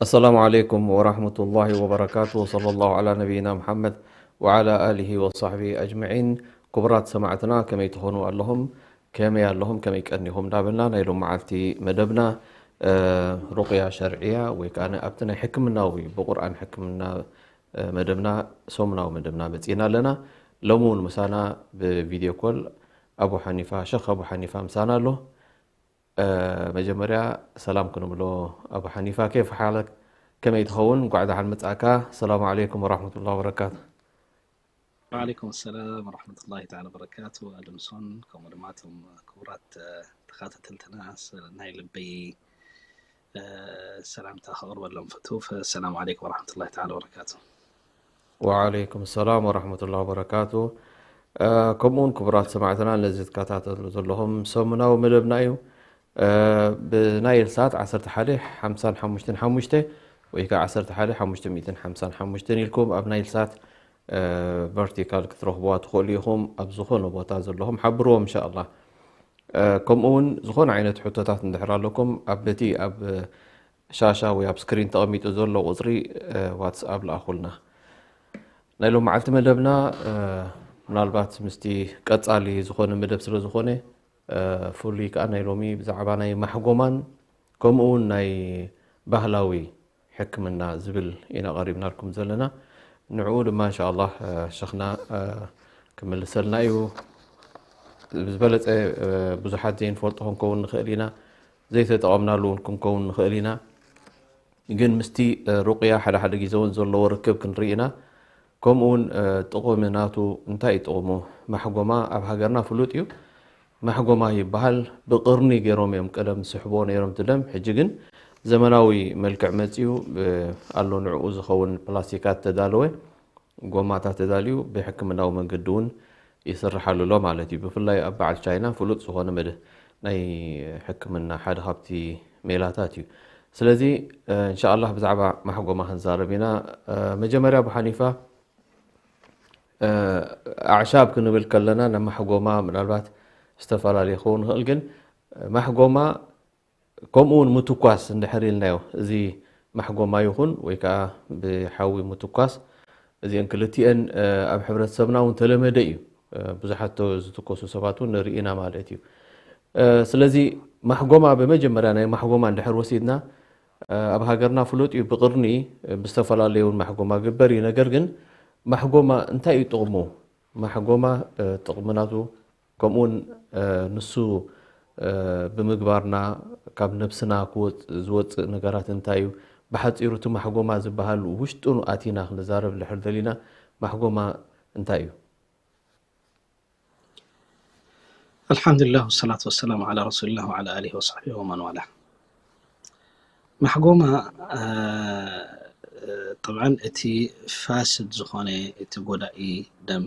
السلام عليكم ورحمة الله وبركاته. صلى الله على نبينا محمد وعلى آله وصحبه أجمعين. ክቡራት ሰማዕትና ከመይ ትኾኑ ኣለኹም? ከመይ ኣለኹም? ከመይ ቀኒኹም? እንዳበልና ናይ ሎም መዓልቲ መደብና፣ እ፣ ሩቕያ ሸርዕያ ወይ ከኣ ኣብቲ ናይ ሕክምናዊ ብቁርኣን ሕክምና፣ እ፣ መደብና፣ ሰሙናዊ መደብና መጺእና ኣለና። ሎሚ እውን ምሳና ብቪድዮ ኮል ኣቡ ሓኒፋ፣ ሸኽ ኣቡ ሓኒፋ ምሳና ኣሎ። እ፣ መጀመርያ ሰላም ክንብሎ ኣቡ ሓኒፋ፣ ኬፍ ሓለክ? ከመይ ትኸውን? እንኳዕ ደሓን መጻእካ። ሰላም ዓለይኩም ወራህመቱላሂ ወበረካቱ። ወዓለይኩም ሰላም ወራህመቱላሂ ተዓላ ወበረካቱ። ኣድምሶን ከምኡ ድማ እቶም ክቡራት፣ እ፣ ተኸታተልትና ስ-፣ ናይ ልበይ፣ እ፣ ሰላምታ ከቕርበሎም ፈቱ። ፈ-፣ ሰላም ዓለይኩም ወራህመቱላሂ ተዓላ ወበረካቱ። ወዓለይኩም ሰላም ወራህመቱላሂ ወበረካቱ። እ፣ ከምኡውን ክቡራት ሰማዕትና ነዚ ትከታተሉ ዘለኹም ሰሙናዊ መደብና እዩ። እ፣ ብናይል ሳት ዓሰርተ ሓደ ሓምሳን ሓሙሽተን ሓሙሽተ ወይ ከዓ ዓሰርተ ሓደ ሓሙሽተ ሚእትን ሓምሳን ሓሙሽተን ኢልኩም ኣብ ናይል ሳት፣ እ፣ ቨርቲካል ክትረኽብዋ ትኽእሉ ኢኹም። ኣብ ዝኾነ ቦታ ዘለኹም ሓብርዎም እንሻኣላህ። እ፣ ከምኡ እውን ዝኾነ ዓይነት ሕቶታት እንድሕር ኣለኩም ኣብ በቲ ኣብ ሻሻ ወይ ኣብ ስክሪን ተቐሚጡ ዘሎ ቁፅሪ፣ እ፣ ዋትስኣፕ ልኣኹልና። ናይ ሎም መዓልቲ መደብና፣ እ፣ ምናልባት ምስቲ ቀጻሊ ዝኾነ መደብ ስለ ዝኾነ፣ እ፣ ፍሉይ ከኣ ናይ ሎሚ ብዛዕባ ናይ ማሕጎማን ከምኡ እውን ናይ ባህላዊ ሕክምና ዝብል ኢና ቀሪብናልኩም ዘለና። ንዕኡ ድማ እንሻኣላህ፣ እ፣ ሸኽና፣ እ፣ ክምልሰልና እዩ። ዝበለጸ፣ እ፣ ብዙሓት ዘይንፈልጦ ክንከውን ንኽእል ኢና፣ ዘይተጠቐምናሉ እውን ክንከውን ንኽእል ኢና። ግን ምስቲ፣ እ፣ ሩቕያ ሓደ ሓደ ግዜ እውን ዘለዎ ርክብ ክንርኢ ኢና። ከምኡ እውን፣ እ፣ ጥቕሚ ናቱ እንታይ እዩ ጥቕሙ? ማሕጎማ ኣብ ሃገርና ፍሉጥ እዩ። ማሕጎማ ይበሃል። ብቕርኒ ገይሮም እዮም ቀደም ዝስሕብዎ ነይሮም እቲ ደም። ሕጂ ግን ዘመናዊ መልክዕ መጺኡ፣ ብ-፣ ኣሎ ንዕኡ ዝኸውን ፕላስቲካት ተዳለወ፣ ጎማታት ተዳልዩ ብሕክምናዊ መንገዲ እውን ይስርሓሉ ኣሎ ማለት እዩ። ብፍላይ ኣብ በዓል ቻይና ፍሉጥ ዝኾነ መድ-፣ ናይ ሕክምና ሓደ ካብቲ ሜላታት እዩ። ስለዚ፣ እ፣ እንሻኣላህ ብዛዕባ ማሕጎማ ክንዛረብ ኢና። እ፣ መጀመርያ ኣቡ ሓኒፋ፣ እ፣ ኣዕሻብ ክንብል ከለና ንማሕጎማ ምናልባት ዝተፈላለየ ክኸውን ይኽእል፣ ግን ማሕጎማ ከምኡ እውን ምትኳስ እንድሕር ኢልናዮ፣ እዚ ማሕጎማ ይኹን ወይ ከዓ ብሓዊ ምትኳስ፣ እዚአን ክልቲአን፣ እ፣ ኣብ ሕብረተሰብና እውን ተለመደ እዩ። እ፣ ብዙሓት ተ-፣ ዝትኮሱ ሰባት እውን ንርኢ ኢና ማለት እዩ። እ፣ ስለዚ ማሕጎማ ብመጀመርያ ናይ ማሕጎማ እንድሕር ወሲድና፣ እ፣ ኣብ ሃገርና ፍሉጥ እዩ። ብቕርኒ፣ እ፣ ብዝተፈላለየ እውን ማሕጎማ ግበር እዩ። ነገር ግን ማሕጎማ እንታይ እዩ ጥቕሙ? ማሕጎማ፣ እ፣ ጥቕሚ ናቱ ከምኡውን፣ እ፣ ንሱ፣ እ፣ ብምግባርና ካብ ነብስና ክወጽ-፣ ዝወጽእ ነገራት እንታይ እዩ? ብሓጺሩ እቲ ማሕጎማ ዝበሃል ውሽጡ ኣቲና ክንዛረብ እንድሕር ደሊና ማሕጎማ እንታይ እዩ? ኣልሓምዱሊላህ ወሰላቱ ወሰላሙ ዓላ ረሱሊላህ ወዓላ ኣሊሂ ወሰሕቢሂ ወመን ዋላ። ማሕጎማ፣ እ፣ ጠብዓን እቲ ፋስድ ዝኾነ እቲ ጎዳኢ ደም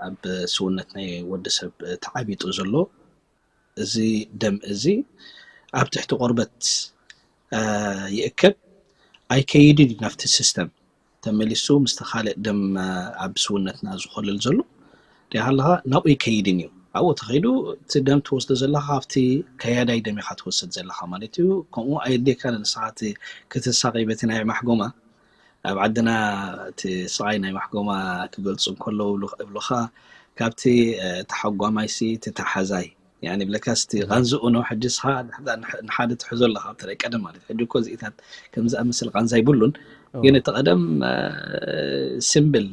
ኣብ ሰውነት ናይ ወዲ ሰብ ተዓቢጡ ዘሎ እዚ ደም እዚ ኣብ ትሕቲ ቆርበት፣ እ፣ ይእከብ፣ ኣይከይድን እዩ ናብቲ ሲስተም ተመሊሱ ምስቲ ካልእ ደም፣ እ፣ ኣብ ሰውነትና ዝኾልል ዘሎ። ደይ ሃለኻ ናብኡ ኣይከይድን እዩ። ኣብኡ ተኸይዱ እቲ ደም ትወስዶ ዘለኻ ካብቲ ከያዳይ ደም ኢኻ ትወስድ ዘለኻ ማለት እዩ። ከምኡ ኣየድልየካን ንስኻ እቲ ክትሳቐይ በቲ ናይ ማሕጎማ። ኣብ ዓድና እቲ ስቓይ ናይ ማሕጎማ ክገልጹ እንከለዉ እብሉ-፣ እብሉኻ ካብቲ፣ እ፣ ተሓጓማይሲ እቲ ተሓዛይ ያኒ ብለካስ እቲ ቃንዝኡ ነው። ሕጂ ንስኻ ንሓደ ትሕዞ ኣለኻ ኣብቲ ናይ ቀደም ማለት እዩ። ሕጂ እኮ እዚኢታት ከም ዝኣመሰል ቃንዛ ይብሉን፣ ግን እቲ ቀደም፣ እ፣ ሲምብል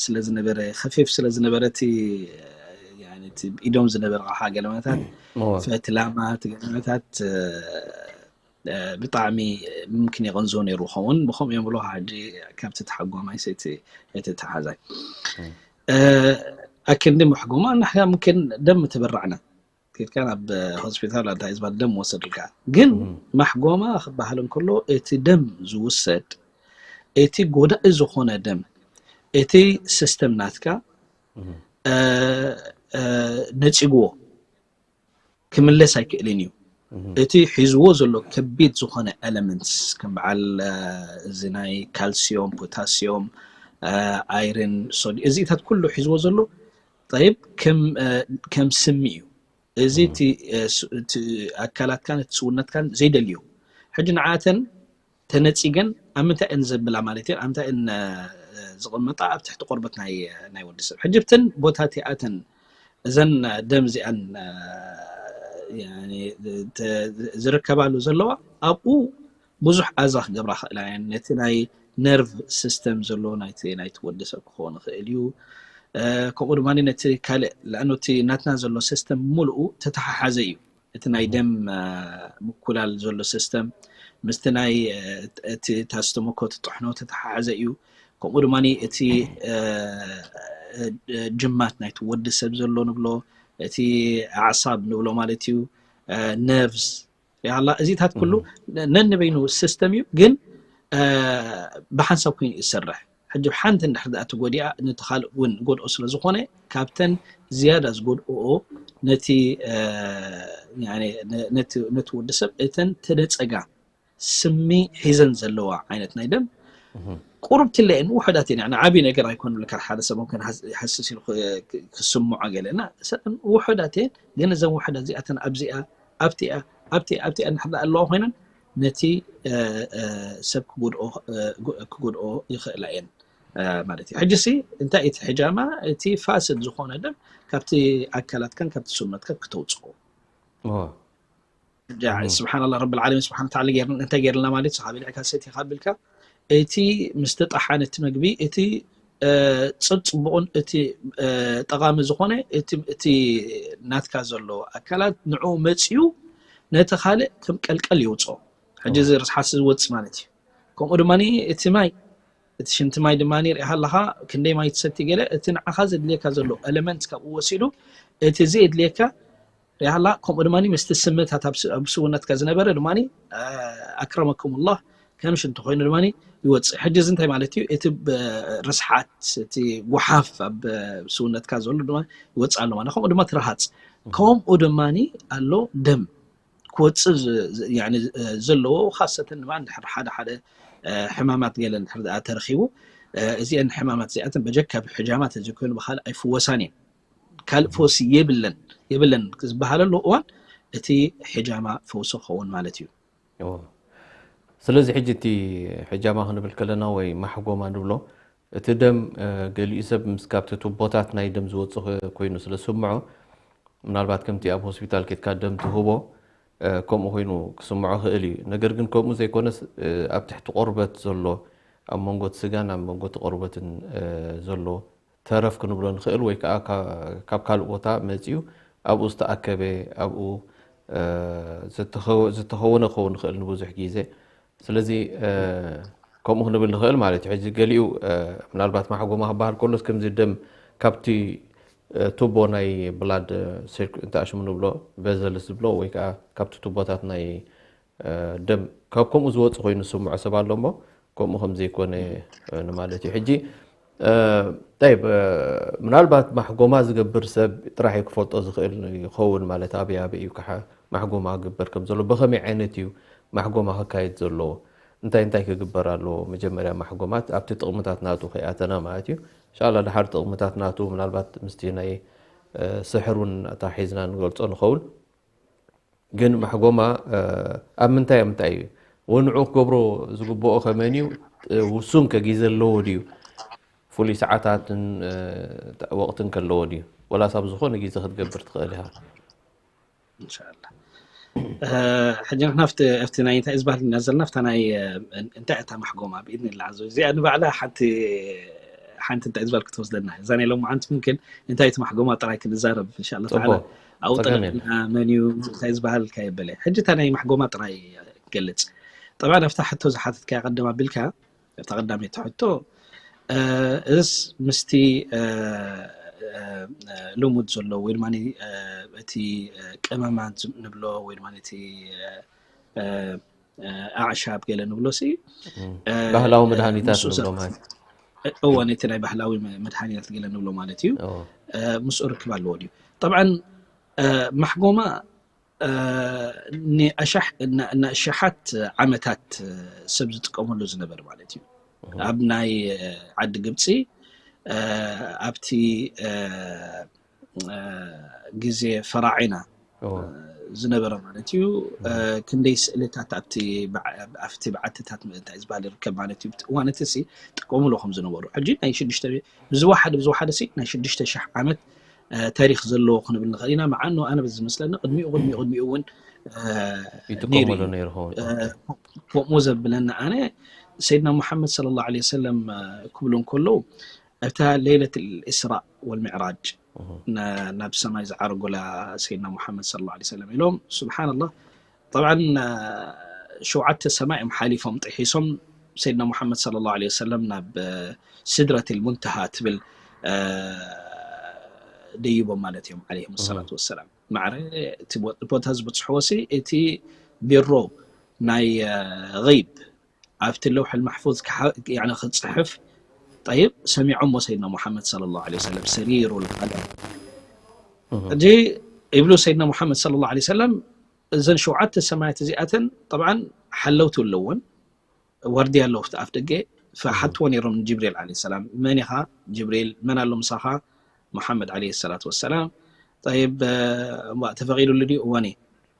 ስለ ዝነበረ፣ ከፊፍ ስለ ዝነበረ እቲ፣ እ፣ ያኒ እቲ ኢዶም ዝነበረ ኣቕሓ ገለመታት፣ እወ። ፈትላማት ገለመታት፣ እ፣ ብጣዕሚ ምምክን የቐንዞ ነይሩ ኸውን። ብኸምኡ እዮም ብሎ ሓዲ ካብቲ ተሓጓማይ ሰይቲ ኣይተተሓዛይ ኣክንዲ መሕጎማ ንሕና ምምክን ደም ምትብራዕና ኬድካ ናብ ሆስፒታል ኣንታ ዝበሃል ደም ወሰድልካ። ግን ማሕጎማ ክበሃል እንከሎ እቲ ደም ዝውሰድ እቲ ጎዳኢ ዝኾነ ደም እቲ ሲስተም ናትካ ነፂግዎ ክምለስ ኣይክእልን እዩ። እቲ ሒዝዎ ዘሎ ከቢድ ዝኾነ ኤለመንትስ ከም በዓል እዚ ናይ ካልሲዮም፣ ፖታሲዮም፣ ኣይረን፣ ሶዲ እዚታት ኩሉ ሒዝዎ ዘሎ ጠይብ ከም ስሚ እዩ። እዚ እቲ ኣካላትካን እቲ ስውነትካን ዘይደልዮ ሕጂ ንዓተን ተነፂገን ኣብ ምንታይ እየን ዘብላ ማለት እየን ኣብ ምንታይ እየን ዝቕመጣ ኣብ ትሕቲ ቆርበት ናይ ናይ ወዲ ሰብ ሕጂ ብተን ቦታ እቲኣተን እዘን ደም እዚኣን ዝርከባሉ ዘለዋ ኣብኡ ብዙሕ ኣዛ ክገብራ ክእላ እየን ነቲ ናይ ነርቭ ሲስተም ዘሎ ናይቲ ናይቲ ወዲ ሰብ ክኸውን ይኽእል እዩ። ከምኡ ድማ ነቲ ካልእ ለኣኑ እቲ ናትና ዘሎ ሲስተም ብምልኡ ተተሓሓዘ እዩ። እቲ ናይ ደም ምኩላል ዘሎ ሲስተም ምስቲ ናይ እቲ ታስተሞኮ ትጥሕኖ ተተሓሓዘ እዩ። ከምኡ ድማ እቲ ጅማት ናይቲ ወዲ ሰብ ዘሎ ንብሎ እቲ ኣዕሳብ ንብሎ ማለት እዩ ነርቭስ ያላ እዚታት ኩሉ ነንበይኑ ሲስተም እዩ ግን ብሓንሳብ ኮይኑ ይሰርሕ። ሕጂ ሓንቲ እንድሕር ደኣ ተጎዲኣ ነቲ ካልእ እውን ጎድኦ ስለ ዝኾነ ካብተን ዝያዳ ዝጎድኦ ነቲ ነቲ ወዲ ሰብ እተን ተደፀጋ ስሚ ሒዘን ዘለዋ ዓይነት ናይ ደም ቁሩብ ትለየን ውሑዳት እየን ዓብዪ ነገር ኣይኮን ብልካ ሓደ ሰብ ከን ይሃስስ ኢሉ ክስምዖ ገለ እና ውሑዳት እየን ግን እዘን ውሑዳት እዚኣተን ኣብዚኣ ኣብቲኣ ኣብቲ ኣብቲኣ እንድሕር ኣለዋ ኮይነን ነቲ ሰብ ክጎድኦ ይኽእላ እየን ማለት እዩ። ሕጂ ሲ እንታይ እቲ ሕጃማ እቲ ፋስድ ዝኾነ ደም ካብቲ ኣካላትካን ካብቲ ሰውነትካ ክተውፅኦ ስብሓን ላ ረብ ልዓለሚን ስብሓን ታዓላ እንታይ ገይርልና ማለት ስኻ ብልዕካ ሰቲኻ ብልካ እቲ ምስ ተጣሓነ እቲ መግቢ እቲ ፅብፅቡቕን እቲ ጠቓሚ ዝኾነ እቲ ናትካ ዘሎ ኣካላት ንዕኡ መፅዩ ነቲ ካልእ ከም ቀልቀል ይውፅኦ። ሕጂ እዚ ርስሓት ዝወፅእ ማለት እዩ። ከምኡ ድማ እቲ ማይ እቲ ሽንቲ ማይ ድማ ሪኢኻ ኣለኻ ክንደይ ማይ ትሰቲ ገለ እቲ ንዓኻ ዘድልየካ ዘሎ ኤለመንት ካብኡ ወሲዱ እቲ ዘየድልየካ ሪሃላ ከምኡ ድማ ምስቲ ስምታት ኣብ ስውነትካ ዝነበረ ድማ ኣክረመኩም ላህ ከም ሽንቲ ኮይኑ ድማ ይወፅእ። ሕጂ እዚ እንታይ ማለት እዩ? እቲ ርስሓት እቲ ጓሓፍ ኣብ ስውነትካ ዘሎ ድማ ይወፅእ ኣሎ ማለት ከምኡ ድማ ትረሃፅ ከምኡ ድማ ኣሎ ደም ክወፅእ ዘለዎ ካሰተን ድማ እንድሕር ሓደ ሓደ ሕማማት ገለ እንድሕር ደኣ ተረኺቡ እዚአን ሕማማት እዚኣተን በጀካ ብሕጃማ ተዘይኮይኑ ብካልእ ኣይፍወሳን እየን። ካልእ ፈውሲ የብለን የብለን ዝበሃለሉ እዋን እቲ ሕጃማ ፈውሲ ክኸውን ማለት እዩ። ስለዚ ሕጂ እቲ ሕጃማ ክንብል ከለና ወይ ማሕጎማ ንብሎ እቲ ደም ገሊኡ ሰብ ምስ ካብቲ ቱቦታት ናይ ደም ዝወፅእ ኮይኑ ስለ ዝስምዖ ምናልባት ከምቲ ኣብ ሆስፒታል ኬድካ ደም ትህቦ ከምኡ ኮይኑ ክስምዖ ክእል እዩ። ነገር ግን ከምኡ ዘይኮነስ ኣብ ትሕቲ ቆርበት ዘሎ ኣብ መንጎ እቲ ስጋን ኣብ መንጎ እቲ ቆርበትን ዘሎ ተረፍ ክንብሎ ንኽእል ወይ ከዓ ካብ ካልእ ቦታ መፂኡ ኣብኡ ዝተኣከበ ኣብኡ ዝተኸወነ ክኸውን ይኽእል ንብዙሕ ግዜ። ስለዚ ከምኡ ክንብል ንኽእል ማለት እዩ። ሕዚ ገሊኡ ምናልባት ማሕጎማ ክበሃል ከሎስ ከምዚ ደም ካብቲ ቱቦ ናይ ብላድ ሲርክ እንተኣሽሙ ንብሎ ቨዘልስ ዝብሎ ወይ ከዓ ካብቲ ቱቦታት ናይ ደም ካብ ከምኡ ዝወፅ ኮይኑ ዝስምዖ ሰብ ኣሎ እሞ ከምኡ ከም ዘይኮነ ንማለት እዩ። ሕጂ ጠይብ ምናልባት ማሕጎማ ዝገብር ሰብ ጥራሕ እዩ ክፈልጦ ዝኽእል ይኸውን ማለት ኣበይ ኣበይ እዩ ከዓ ማሕጎማ ክግበር ከም ዘሎ ብኸመይ ዓይነት እዩ ማሕጎማ ክካየድ ዘለዎ እንታይ እንታይ ክግበር ኣለዎ መጀመርያ ማሕጎማት ኣብቲ ጥቕምታት ናቱ ከይኣተና ማለት እዩ። እንሻላ ድሓር ጥቕምታት ናቱ ምናልባት ምስቲ ናይ ስሕር እውን ኣታሒዝና ንገልፆ ንኸውን። ግን ማሕጎማ ኣብ ምንታይ ኣብ ምንታይ እዩ ወንዑ ክገብሮ ዝግብኦ ከመን እዩ ውሱን ከ ግዜ ኣለዎ ድዩ ፍሉይ ሰዓታትን ወቕትን ከለዎ ድዩ ወላስ ኣብ ዝኾነ ግዜ ክትገብር ትኽእል ኢኻ እንሻላ ሕጂ ንሕና ኣብቲ ናይ እንታይ ዝበሃል ኢና ዘለና ኣብታ ናይ እንታይ እታ ማሕጎማ ብኢድኒ ላዓዞ እዚኣ ንባዕላ ሓንቲ ሓንቲ እንታይ ዝበሃል ክትወስደና እዛ ናይ ሎማዓንቲ ምምክን እንታይ እቲ ማሕጎማ ጥራይ ክንዛረብ እንሻላ ተዓላ ኣብኡ ጠለና መን እዩ እንታይ ዝበሃል ካየበለ ሕጂ እታ ናይ ማሕጎማ ጥራይ ገልጽ። ጠብዓ ኣብታ ሕቶ ዝሓተትካያ ቀደም ኣቢልካ ኣብታ ቀዳመይቲ ሕቶ እስ ምስቲ ልሙድ ዘሎ ወይ ድማ እቲ ቀመማት ንብሎ ወይ ድማ እቲ ኣዕሻብ ገለ ንብሎ ሲ ባህላዊ መድሃኒታት ንብሎ ማለት እወ ነቲ ናይ ባህላዊ መድሃኒታት ገለ ንብሎ ማለት እዩ። ምስኡ ርክብ ኣለዎ ድዩ? ጠብዓ ማሕጎማ ንኣሽሓት ዓመታት ሰብ ዝጥቀመሉ ዝነበረ ማለት እዩ። ኣብ ናይ ዓዲ ግብፂ ኣብቲ ግዜ ፈራዒና ዝነበረ ማለት እዩ። ክንደይ ስእልታት ኣብቲ በዓትታት እንታይ ዝበሃል ይርከብ ማለት እዩ። እዋን እቲ ሲ ጥቀሙሉ ከም ዝነበሩ ሕጂ ናይ ሽዱሽተ ብዝወሓደ ብዝወሓደ ሲ ናይ ሽዱሽተ ሽሕ ዓመት ታሪክ ዘለዎ ክንብል ንኽእል ኢና። መዓኖ ኣነ በዚ ዝመስለኒ ቅድሚኡ ቅድሚኡ ቅድሚኡ እውን ይጥቀመሉ ነይሩ ኸውን ከምኡ ዘብለኒ ኣነ ሰይድና ሙሓመድ صلى الله عليه وسلم ክብሉ እንከለዉ ኣብታ ለይለት الإسراء والمعراج ናብ ሰማይ ዝዓረጉላ ሰይድና ሙሓመድ صلى الله عليه وسلم ኢሎም ስብሓንላህ طبعا ሸውዓተ ሰማይ እዮም ሓሊፎም ጥሒሶም ሰይድና ሙሓመድ صلى الله عليه وسلم ናብ ስድረት المنتهى ትብል ደይቦም ማለት እዮም عليهم الصلاة والسلام። ማዕረ እቲ ቦታ ዝበፅሕዎ ሲ እቲ ቢሮ ናይ غيب ኣብቲ ለውሕ المحفوظ ክፅሕፍ طيب ሰሚዖሞ ሰይድና ሙሓመድ صلى الله عليه وسلم سرير القلم ሕጂ ይብሉ ሰይድና ሙሓመድ صلى الله عليه وسلم እዘን ሸውዓተ ሰማያት እዚኣተን طبعا ሓለውቲ ኣለዎን ዋርድያ ኣለዉ ኣብቲ ኣፍ ደገ ፈሓትዎ ነይሮም ንጅብሪል عليه السلام መን ኢኻ ጅብሪል መን ኣሎ ምሳኻ ሙሓመድ عليه الصلاة والسلام طيب ተፈቒዱሉ ድዩ እወኒ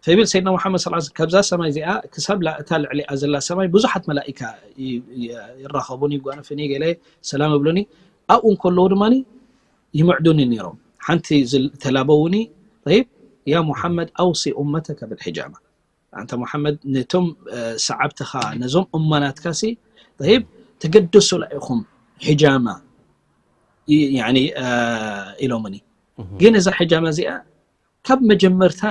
ፈይብል ሰይድና ሙሓመድ صلى الله عليه وسلم ካብዛ ሰማይ እዚኣ ክሳብ እታ ልዕሊኣ ዘላ ሰማይ ብዙሓት መላኢካ ይራኸቡኒ ይጓነፍኒ ገለ ሰላም እብሉኒ ኣብኡ እንከለዉ ድማ ይምዕዱኒ ነይሮም ሓንቲ ተላበውኒ طيب يا محمد أوص أمتك بالحجامة ኣንተ ሙሓመድ ነቶም ሰዓብትኻ ነዞም እመናትካ ሲ طيب ተገደሱላ ኢኹም ሒጃማ ኢሎምኒ ግን እዛ ሒጃማ እዚኣ ካብ መጀመርታ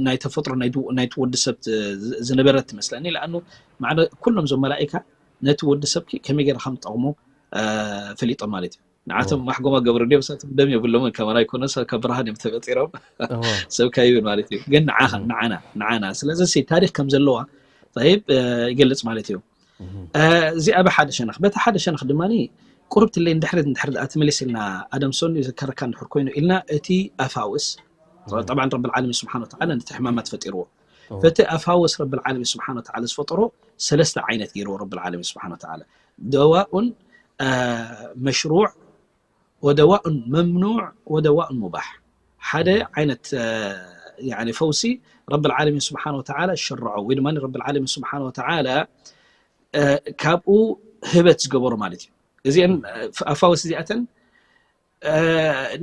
ናይ ተፈጥሮ ናይቲ ወዲ ሰብ ዝነበረት ትመስለኒ ለኣኑ ማዕረ ኩሎም ዞም መላኢካ ነቲ ወዲ ሰብ ከመይ ገይረ ከም ጠቕሞ ፈሊጦም ማለት እዩ ንዓቶም ማሕጎማ ገብሩ ድዮም ንሳቶም ደም የብሎምን ከማና ኣይኮነ ሰብ ካብ ብርሃን እዮም ተፈጢሮም ሰብ ካይብን ማለት እዩ ግን ንዓኻ ንዓና ንዓና ስለዚ ሲ ታሪክ ከም ዘለዋ طيب ይገልጽ ማለት እዩ እዚኣ ብሓደ ሸነኽ በቲ ሓደ ሸነኽ ድማ ቁርብትለይ እንድሕር እንድሕር ደኣ ትመሊስ ኢልና ኣደም ሶኒ ዘከረካ እንድሕር ኮይኑ ኢልና እቲ ኣፋውስ طبعا رب العالمين سبحانه وتعالى ነቲ ሕማማት ፈጢርዎ በቲ ኣፋውስ رب العالمين سبحانه وتعالى ዝፈጠሮ ሰለስተ ዓይነት ገይርዎ رب العالمين سبحانه وتعالى دواء مشروع ودواء ممنوع ودواء مباح ሓደ ዓይነት ፈውሲ رب العالمين سبحانه وتعالى ዝሸርዖ ወይ ድማ رب العالمين سبحانه وتعالى ካብኡ ህበት ዝገበሩ ማለት እዩ እዚአን ኣፋውስ እዚኣተን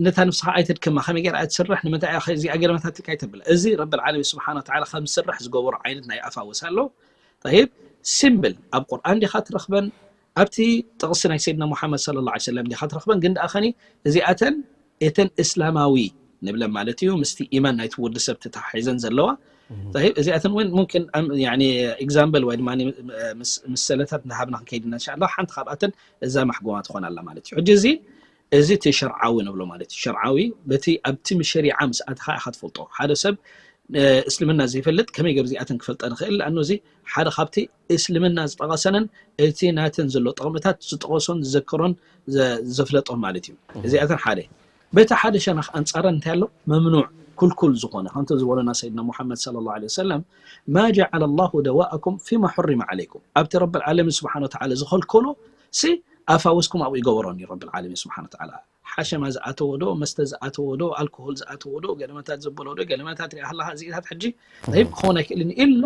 ነታ ነብስኻ ኣይተድክማ ከመይ ገይራ ትስራሕ ንምንታይ እዚኣ ገለመታት ኢልካ ኣይተብላ እዚ ረቢ العالمين سبحانه وتعالى ከም ዝስራሕ ዝገበሩ ዓይነት ናይ ኣፋውስ ኣሎ طيب simple ኣብ ቁርኣን ዲኻ ትረኽበን ኣብቲ ጥቕሲ ናይ ሰይድና ሙሓመድ صلى الله عليه وسلم ዲኻ ትረኽበን ግን ደኣ ኸኒ እዚኣተን እተን እስላማዊ ንብለን ማለት እዩ ምስቲ ኢማን ናይቲ ወዲ ሰብ ተተሓሒዘን ዘለዋ طيب እዚኣተን እውን ممكن يعني example ወይ ድማ ምሰለታት እናሃብና ክንከይድ ኢና እንሻላ ሓንቲ ካብኣተን እዛ ማሕጎማ ትኾን ኣላ ማለት እዩ ሕጂ እዚ እዚ እቲ ሸርዓዊ ንብሎ ማለት እዩ ሸርዓዊ በቲ ኣብቲ ሸሪዓ ምስ ኣተኻ ኢኻ ትፈልጦ ሓደ ሰብ እስልምና ዘይፈልጥ ከመይ ገይሩ እዚኣተን ክፈልጠን ይኽእል ኣኑ እዚ ሓደ ካብቲ እስልምና ዝጠቐሰነን እቲ ናተን ዘሎ ጥቕምታት ዝጠቐሶን ዝዘከሮን ዘፍለጦን ማለት እዩ እዚኣተን ሓደ በቲ ሓደ ሸነኽ ኣንጻረን እንታይ ኣሎ መምኑዕ ኩልኩል ዝኾነ ከምቲ ዝበሉና ሰይድና ሙሓመድ صلى الله عليه وسلم ما جعل الله دواءكم فيما حرم عليكم ኣብቲ ረቢ العالمين سبحانه وتعالى ዝኸልከሎ ሲ ኣፋውስኩም ኣብኡ ይገበሮን እዩ ረቢ العالمين سبحانه وتعالى ሓሸማ ዝኣተዎ ዶ መስተ ዝኣተዎ ዶ ኣልኮሆል ዝኣተዎ ዶ ገለመታት ዘበሎ ዶ ገለመታት ሪኣ ኣለኻ እዚኢታት ሕጂ ይብ ክኸውን ኣይክእልን ኢላ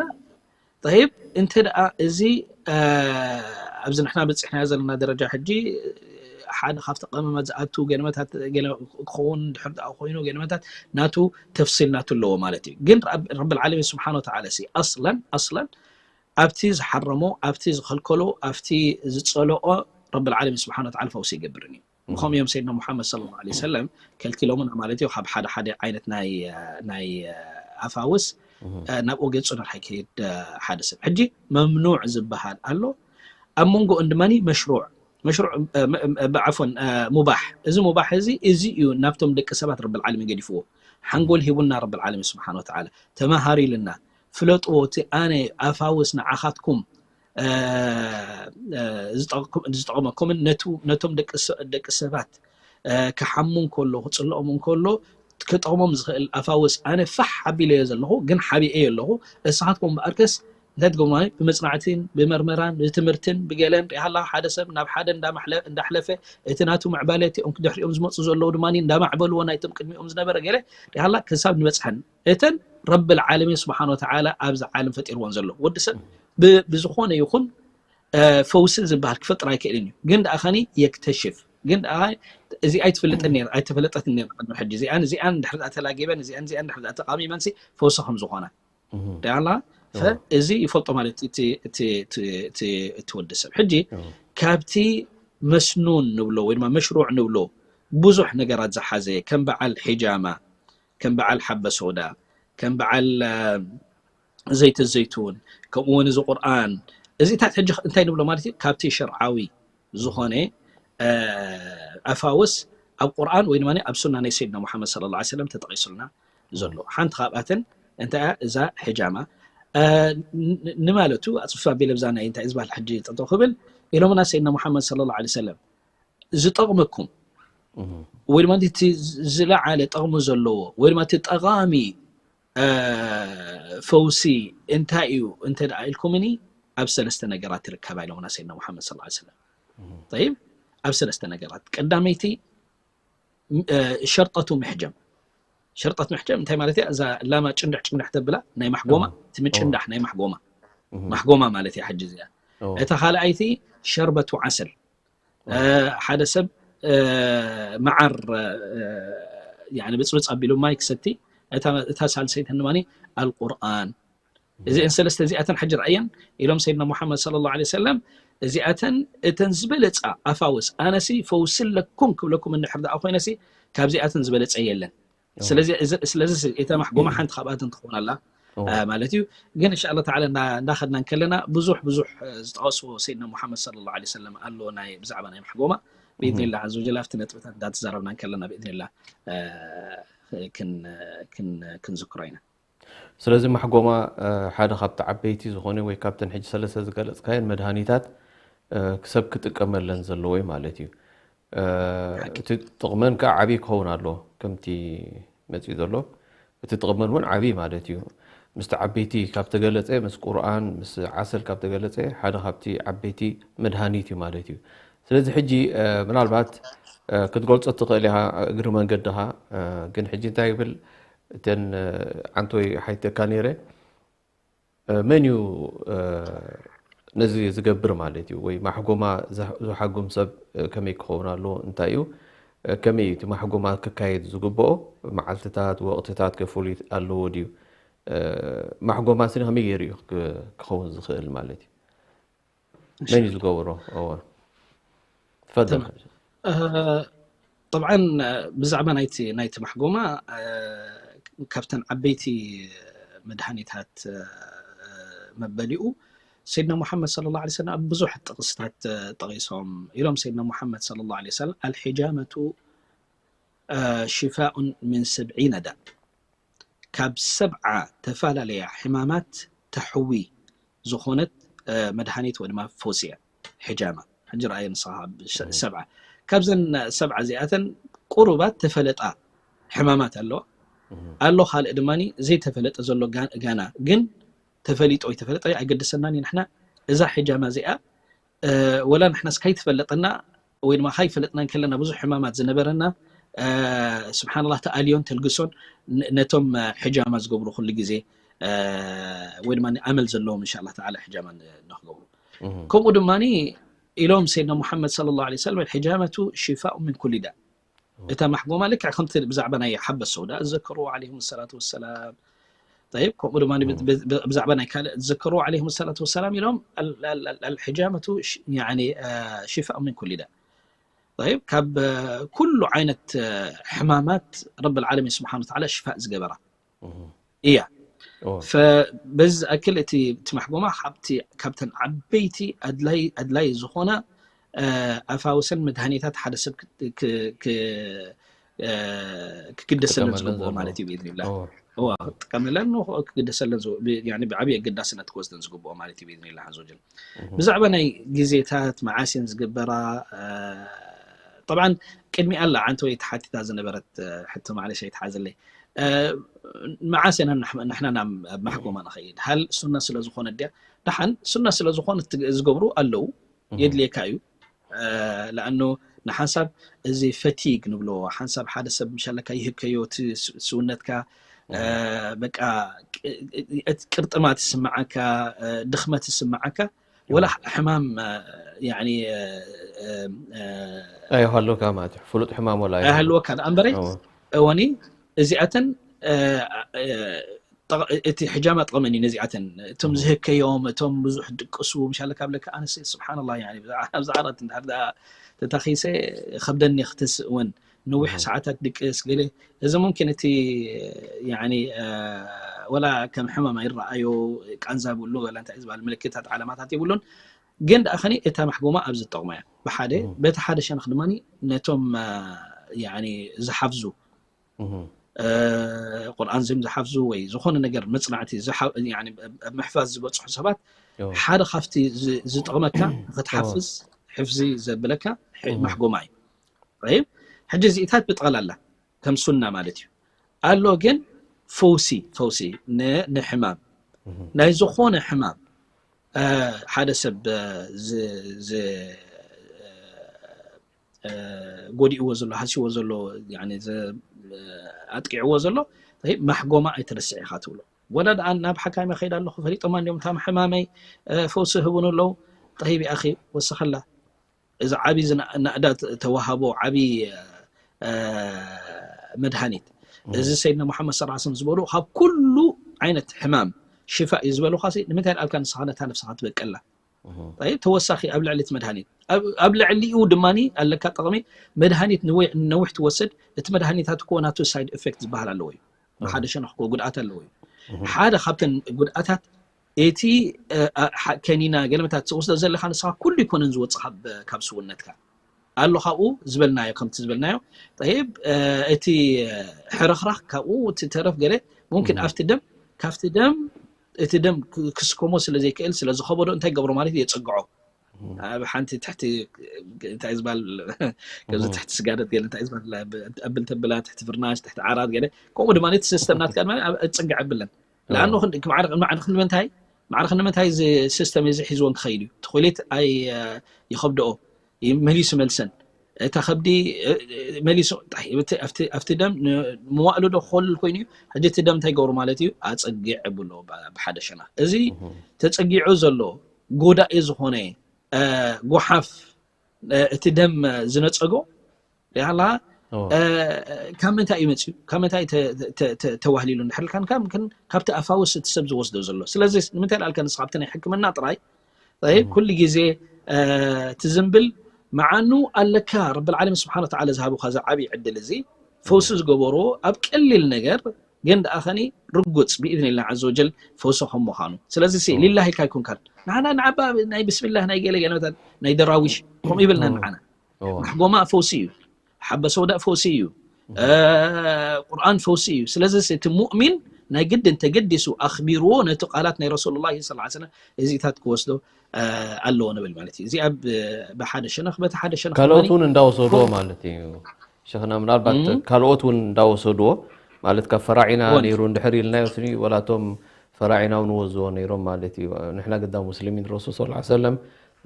طيب እንተ ደኣ እዚ ኣብዚ ንሕና በፂሕና ዘለና ደረጃ ሕጂ ሓደ ካብቲ ቀመማት ዝኣቱ ገለመታት ክኸውን ድሕር ደኣ ኮይኑ ገለመታት ናቱ ተፍሲል ናቱ ኣለዎ ማለት እዩ ግን ረቢ العالمين سبحانه وتعالى ሲ ኣስለን ኣስለን ኣብቲ ዝሓረሞ ኣብቲ ዝኸልከሎ ኣብቲ ዝፀለኦ ረቢ العالمين سبحانه وتعالى ፈውሲ ይገብርን እዩ ብኸም እዮም ሰይድና ሙሓመድ صلى الله عليه وسلم ከልኪሎምና ማለት እዩ ካብ ሓደ ሓደ ዓይነት ናይ ናይ ኣፋውስ ናብኡ ገጹ ንርሓ ይከይድ ሓደ ሰብ። ሕጂ መምኑዕ ዝበሃል ኣሎ፣ ኣብ መንጎኡን ድማ መሽሩዕ መሽሩዕ ዓፎን ሙባሕ። እዚ ሙባሕ እዚ እዚ እዩ ናብቶም ደቂ ሰባት ረብል ዓለሚን ገዲፍዎ። ሓንጎል ሂቡና ረብል ዓለሚን ስብሓን ወተዓላ፣ ተማሃር ኢልና፣ ፍለጥዎ፣ እቲ ኣነ ኣፋውስ ንዓኻትኩም ዝጠቕመኩምን ነቶም ደቂ ሰባት ክሓሙ እንከሎ ክፅልኦም እንከሎ ክጠቕሞም ዝኽእል ኣፋውስ ኣነ ፋሕ ኣቢለዮ ዘለኹ፣ ግን ሓቢኤዮ ኣለኹ። እሳኻትኩም እምበኣርከስ እንታይ ትገብሩ ማለት ብመፅናዕትን ብመርመራን ብትምህርትን ብገለን ሪሃላ ሓደ ሰብ ናብ ሓደ እንዳሕለፈ እቲ ናቱ ምዕባለ እቲኦም ድሕሪኦም ዝመፁ ዘለዉ ድማ እንዳማዕበልዎ ናይቶም ቅድሚኦም ዝነበረ ገለ ሪሃላ ክሳብ ንበፅሐን እተን ረብል ዓለሚን ስብሓን ወተዓላ ኣብዚ ዓለም ፈጢርዎን ዘሎ ወዲ ሰብ ብዝኾነ ይኹን ፈውሲ ዝበሃል ክፈጥር ኣይክእልን እዩ። ግን ደኣ ኸኒ የክተሽፍ ግን ደኣ እዚ ኣይትፈልጥን ነር ኣይተፈለጠትን ነር ቅድሚ ሕጂ እዚኣን እዚኣን ድሕር ተላጊበን እዚኣን እዚኣን ድሕር ተቃሚመን ፈውሲ ከም ዝኾና ሪኣላ እዚ ይፈልጦ ማለት እቲ ወዲ ሰብ ሕጂ ካብቲ መስኑን ንብሎ ወይ ድማ መሽሩዕ ንብሎ ብዙሕ ነገራት ዝሓዘ ከም በዓል ሒጃማ ከም በዓል ሓበ ሶዳ ከም በዓል ዘይተ ዘይቱን ከምኡ እውን እዚ ቁርኣን እዚታት ሕጂ እንታይ ንብሎ ማለት እዩ ካብቲ ሸርዓዊ ዝኾነ ኣፋውስ ኣብ ቁርኣን ወይ ድማ ኣብ ሱና ናይ ሰይድና ሙሓመድ ስለ ላ ሰለም ተጠቂሱልና ዘሎ ሓንቲ ካብኣተን እንታይ እዛ ሕጃማ ንማለቱ ኣፅፋ ቤለብዛ ናይ እንታይ ዝበሃል ሕጂ ጠጠው ክብል ኢሎምና ሰይድና ሙሓመድ ስለ ላ ሰለም ዝጠቕመኩም ወይ ድማ እቲ ዝለዓለ ጠቕሚ ዘለዎ ወይ ድማ እቲ ጠቓሚ ፈውሲ እንታይ እዩ እንተ ደኣ ኢልኩምኒ ኣብ ሰለስተ ነገራት ትርከባ ኢሎምና ሰይድና ሙሓመድ ስለ ሰለም ይብ ኣብ ሰለስተ ነገራት ቀዳመይቲ ሸርጠቱ ምሕጀም ሸርጠት ምሕጀም እንታይ ማለት እያ እዛ ላማ ጭንድሕ ጭንድሕ ተብላ ናይ ማሕጎማ እቲ ምጭንዳሕ ናይ ማሕጎማ ማሕጎማ ማለት እያ ሕጂ እዚኣ እታ ካልኣይቲ ሸርበቱ ዓሰል ሓደ ሰብ መዓር ብፅብፅ ኣቢሉ ማይ ክሰቲ እታ ሳልሰይተን ድማ ኣልቁርኣን እዚአን ሰለስተ እዚኣተን ሕጂ ረኣየን ኢሎም ሰይድና ሙሓመድ ስለ ላ ሰለም እዚኣተን እተን ዝበለፃ ኣፋውስ ኣነሲ ፈውሲ ኣለኩም ክብለኩም እንድሕር ደኣ ኮይነሲ ካብዚኣተን ዝበለፀ የለን ስለዚ እታ ማሕጎማ ሓንቲ ካብኣተን ትኸውን ኣላ ማለት እዩ ግን እንሻ ላ ተዓላ እንዳኸድና እንከለና ብዙሕ ብዙሕ ዝጠቐስዎ ሰይድና ሙሓመድ ስለ ላ ሰለም ኣሎ ናይ ብዛዕባ ናይ ማሕጎማ ብኢድኒላ ዘውጀል ኣብቲ ነጥብታት እንዳተዛረብና እንከለና ብኢድኒላ ክንዝክሮ ኢና ስለዚ ማሕጎማ ሓደ ካብቲ ዓበይቲ ዝኾነ ወይ ካብተን ሕጂ ሰለስተ ዝገለፅካየን መድሃኒታት ክሰብ ክጥቀመለን ዘለዎ ማለት እዩ እቲ ጥቕመን ከዓ ዓብዪ ክኸውን ኣሎ ከምቲ መፅኡ ዘሎ እቲ ጥቕመን እውን ዓብዪ ማለት እዩ ምስቲ ዓበይቲ ካብ ተገለፀ ምስ ቁርኣን ምስ ዓሰል ካብ ተገለፀ ሓደ ካብቲ ዓበይቲ መድሃኒት እዩ ማለት እዩ ስለዚ ሕጂ ምናልባት ክትገልፆ ትኽእል ኢኻ እግሪ መንገድኻ ግን ሕጂ እንታይ ይብል እተን ዓንቶይ ሓይተካ ነይረ መን እዩ ነዚ ዝገብር ማለት እዩ ወይ ማሕጎማ ዝሓጉም ሰብ ከመይ ክኸውን ኣለዎ እንታይ እዩ ከመይ እቲ ማሕጎማ ክካየድ ዝግብኦ መዓልትታት ወቅትታት ከፍሉይ ኣለዎ ድዩ ማሕጎማ ስኒ ከመይ ገይሩ እዩ ክኸውን ዝኽእል ማለት እዩ መን እዩ ዝገብሮ እወ ትፈደል طبعا ብዛዕባ ናይቲ ናይቲ ማሕጎማ ካብተን ዓበይቲ መድሃኒታት መበሊኡ ሰይድና ሙሓመድ ስለ ላ ሰለም ኣብ ብዙሕ ጥቕስታት ጠቒሶም ኢሎም ሰይድና ሙሓመድ ስለ ላ ሰለም ኣልሒጃመቱ ሽፋኡን ምን ሰብዒነ ዳ ካብ ሰብዓ ተፈላለያ ሕማማት ተሕዊ ዝኾነት መድሃኒት ወይ ድማ ፈውሲ እያ ሕጃማ ሕጂ ረኣየ ንስኻ ሰብዓ ካብዘን ሰብዓ እዚኣተን ቁሩባት ተፈለጣ ሕማማት ኣለዋ ኣሎ ካልእ ድማ ዘይተፈለጠ ዘሎ ጋና ግን ተፈሊጦ ይተፈለጠ ኣይገድሰናን እዩ ንሕና እዛ ሕጃማ እዚኣ ወላ ንሕናስ ካይትፈለጠና ወይ ድማ ካይፈለጥና ከለና ብዙሕ ሕማማት ዝነበረና ስብሓንላ ተኣልዮን ተልግሶን ነቶም ሕጃማ ዝገብሩ ኩሉ ግዜ ወይ ድማ ኣመል ዘለዎም እንሻላ ተዓላ ሕጃማ ንክገብሩ ከምኡ ድማ ኢሎም ሰይድና ሙሓመድ ስለ ላ ሰለም ሕጃመቱ ሽፋኡ ምን ኩሊ ዳ እታ ማሕጎማ ልክዕ ከምቲ ብዛዕባ ናይ ሓበት ሰውዳ ዘከሩ ዓለይሂም ሰላቱ ወሰላም طيب ከምኡ ድማ ብዛዕባ ናይ ካልእ ዘከሩ ዓለይሂም ሰላቱ ወሰላም ኢሎም الحجامة يعني شفاء من كل داء طيب ካብ ኩሉ ዓይነት ሕማማት ረብ العالمين ስብሓን ወተዓላ ሽፋእ ዝገበራ እያ በዚ ዝኣክል እቲ እቲ ማሕጎማ ካብቲ ካብተን ዓበይቲ ኣድላይ ኣድላይ ዝኾና ኣፋውስን መድሃኒታት ሓደ ሰብ ክግደሰለን ዝግብኦ ማለት እዩ። ብኢዝኒላ ክጥቀመለን ክግደሰለን ብዓብዪ ኣገዳስነት ክወስደን ዝግብኦ ማለት እዩ። ብኢዝኒላ ዐዘ ወጀል ብዛዕባ ናይ ግዜታት መዓስ እየን ዝግበራ? ጠብዓን ቅድሚ ኣላ ዓንተ ወይ ተሓቲታ ዝነበረት ሕቶ ማዕለሽ ኣይትሓዘለይ። መዓስ ኢና ንሕና ናብ ማሕጎማ ንኸይድ? ሃል ሱና ስለ ዝኾነ ድያ? ደሓን ሱና ስለ ዝኾነ ዝገብሩ ኣለዉ፣ የድልየካ እዩ። ለኣኑ ንሓንሳብ እዚ ፈቲግ ንብሎ ሓንሳብ ሓደ ሰብ ምሻለካ ይህከዮ ስውነትካ በቃ ቅርጥማት ይስምዓካ፣ ድኽመት ይስምዓካ፣ ወላ ሕማም ኣይሃልወካ ማለት እዩ። ፍሉጥ ሕማም ወላ ኣይሃልወካ ደኣ እምበረይ እወኒ እዚኣተን እቲ ሕጃማ ጥቕመኒ ነዚኣተን እቶም ዝህከዮም እቶም ብዙሕ ድቅሱ ምሻለ ካብ ለካ ኣነስ ስብሓንላ ኣብዚ ዓራት እንድሕር ደኣ ተታኺሰ ከብደኒ ክትስእ እውን ነዊሕ ሰዓታት ድቅስ ገለ እዚ ሙምኪን እቲ ወላ ከም ሕማም ኣይረኣዮ ቃንዛ ብሉ ወላ እንታይ ዝበሃል ምልክታት ዓለማታት የብሉን። ግን ደኣ ኸኒ እታ ማሕጎማ ኣብዚ ትጠቕሞ እያ። ብሓደ በቲ ሓደ ሸነኽ ድማ ነቶም ዝሓፍዙ ቁርኣን ዝም ዝሓፍዙ ወይ ዝኾነ ነገር መፅናዕቲ ኣብ ምሕፋዝ ዝበፅሑ ሰባት ሓደ ካብቲ ዝጠቕመካ ክትሓፍዝ ሕፍዚ ዘብለካ ማሕጎማ እዩ። ጠይብ ሕጂ እዚኢታት ብጠቕላላ ከም ሱና ማለት እዩ። ኣሎ ግን ፈውሲ ፈውሲ ንሕማም ናይ ዝኾነ ሕማም ሓደ ሰብ ጎዲእዎ ዘሎ ሃሲዎ ዘሎ ኣጥቂዕዎ ዘሎ ማሕጎማ ኣይትረስዕ ኢኻ ትብሎ። ወላ ደኣ ናብ ሓካይመ ከይድ ኣለኹ ፈሊጦማ እንዲዮም እታ ሕማመይ ፈውሲ ህቡን ኣለዉ። ጠይብ ኣኺ ወሰኸላ እዚ ዓብዪ ናእዳ ተዋሃቦ ዓብዪ መድሃኒት እዚ ሰይድና ሙሓመድ ስ ስለም ዝበሉ ካብ ኩሉ ዓይነት ሕማም ሽፋእ እዩ ዝበሉካ ንምንታይ ኣልካ ንስኻ ነታ ነፍስኻ ትበቀላ? ተወሳኺ ኣብ ልዕሊ እቲ መድሃኒት ኣብ ልዕሊኡ ድማ ኣለካ ጠቕሚ መድሃኒት ነዊሕ ትወስድ። እቲ መድሃኒታት እኮ ናቱ ሳይድ ኤፌክት ዝበሃል ኣለዎ እዩ። ብሓደ ሸነኽ እኮ ጉድኣት ኣለዎ እዩ። ሓደ ካብተን ጉድኣታት እቲ ከኒና ገለመታት ትወስዶ ዘለካ ንስኻ ኩሉ ይኮነን ዝወፅእ ካብ ስውነትካ ኣሎ ካብኡ ዝበልናዮ ከምቲ ዝበልናዮ ይብ እቲ ሕርኽራኽ ካብኡ እቲ ተረፍ ገለ ሙምኪን ኣብቲ ደም ካብቲ ደም እቲ ደም ክስከሞ ስለ ዘይክእል ስለ ዝኸበዶ እንታይ ገብሮ ማለት እዩ የፀግዖ። ኣብ ሓንቲ ትሕቲ እንታይ ዝበሃል ከምዚ ትሕቲ ስጋደት ገለ እንታይ ዝበሃል ኣብል ተብላ ትሕቲ ፍርናሽ ትሕቲ ዓራት ገለ ከምኡ ድማ እቲ ሲስተም ናትካ ድማ ኣፀግዕ ኣብለን ለኣኑ ማዕርኽ ንምንታይ ማዕርኽ ንምንታይ እዚ ሲስተም እዚ ሒዝዎን ክኸይድ እዩ ትኹሊት ኣይ ይኸብድኦ መሊሱ መልሰን እታ ከብዲ መሊሱ ኣብቲ ደም መዋእሉ ዶ ክኸልል ኮይኑ እዩ። ሕጂ እቲ ደም እንታይ ገብሩ ማለት እዩ ኣፀጊዕ ብሎ ብሓደ ሸና እዚ ተፀጊዑ ዘሎ ጎዳኢ ዝኾነ ጓሓፍ እቲ ደም ዝነፀጎ ሪኣላ ካብ ምንታይ እዩ መፅዩ ካብ ምንታይ ተዋህሊሉ ንድሕር ኢልካ ካብቲ ኣፋውስ እቲ ሰብ ዝወስዶ ዘሎ ስለዚ ንምንታይ ዳልካ ንስ ካብቲ ናይ ሕክምና ጥራይ ኩሉ ግዜ ትዝንብል መዓኑ ኣለካ ረብል ዓለሚን ስብሓን ወተዓላ ዝሃቡካ እዚ ዓብዪ ዕድል እዚ ፈውሲ ዝገበርዎ ኣብ ቀሊል ነገር ግን ደኣ ኸኒ ርጉፅ ብኢዝኒላህ ዓዘ ወጀል ፈውሲ ከም ምዃኑ ስለዚ ሊላህ ኢልካ ኣይኮንካን ንሓና ንዓባ ናይ ብስሚላህ ናይ ገለ ገለታት ናይ ደራዊሽ ከምኡ ይብልና ንዓና ማሕጎማ ፈውሲ እዩ ሓበ ሰውዳእ ፈውሲ እዩ ቁርኣን ፈውሲ እዩ ስለዚ እቲ ሙእሚን ናይ ግድን ተገዲሱ ኣኽቢርዎ ነቲ ቃላት ናይ ረሱሉላህ ስ ሰለም እዚታት ክወስዶ ኣለዎ ንብል ማለት እዩ እዚኣ ብሓደ ሸነኽ በቲ ሓደ ሸነኽ ካልኦት እውን እንዳወሰድዎ ማለት እዩ ሸኽና ምናልባት ካልኦት እውን እንዳወሰድዎ ማለት ካብ ፈራዒና ነይሩ እንድሕር ኢልናዮ ስኒ ወላቶም ፈራዒና እውን ወዝዎ ነይሮም ማለት እዩ ንሕና ግዳ ሙስሊሚን ረሱል ስ ሰለም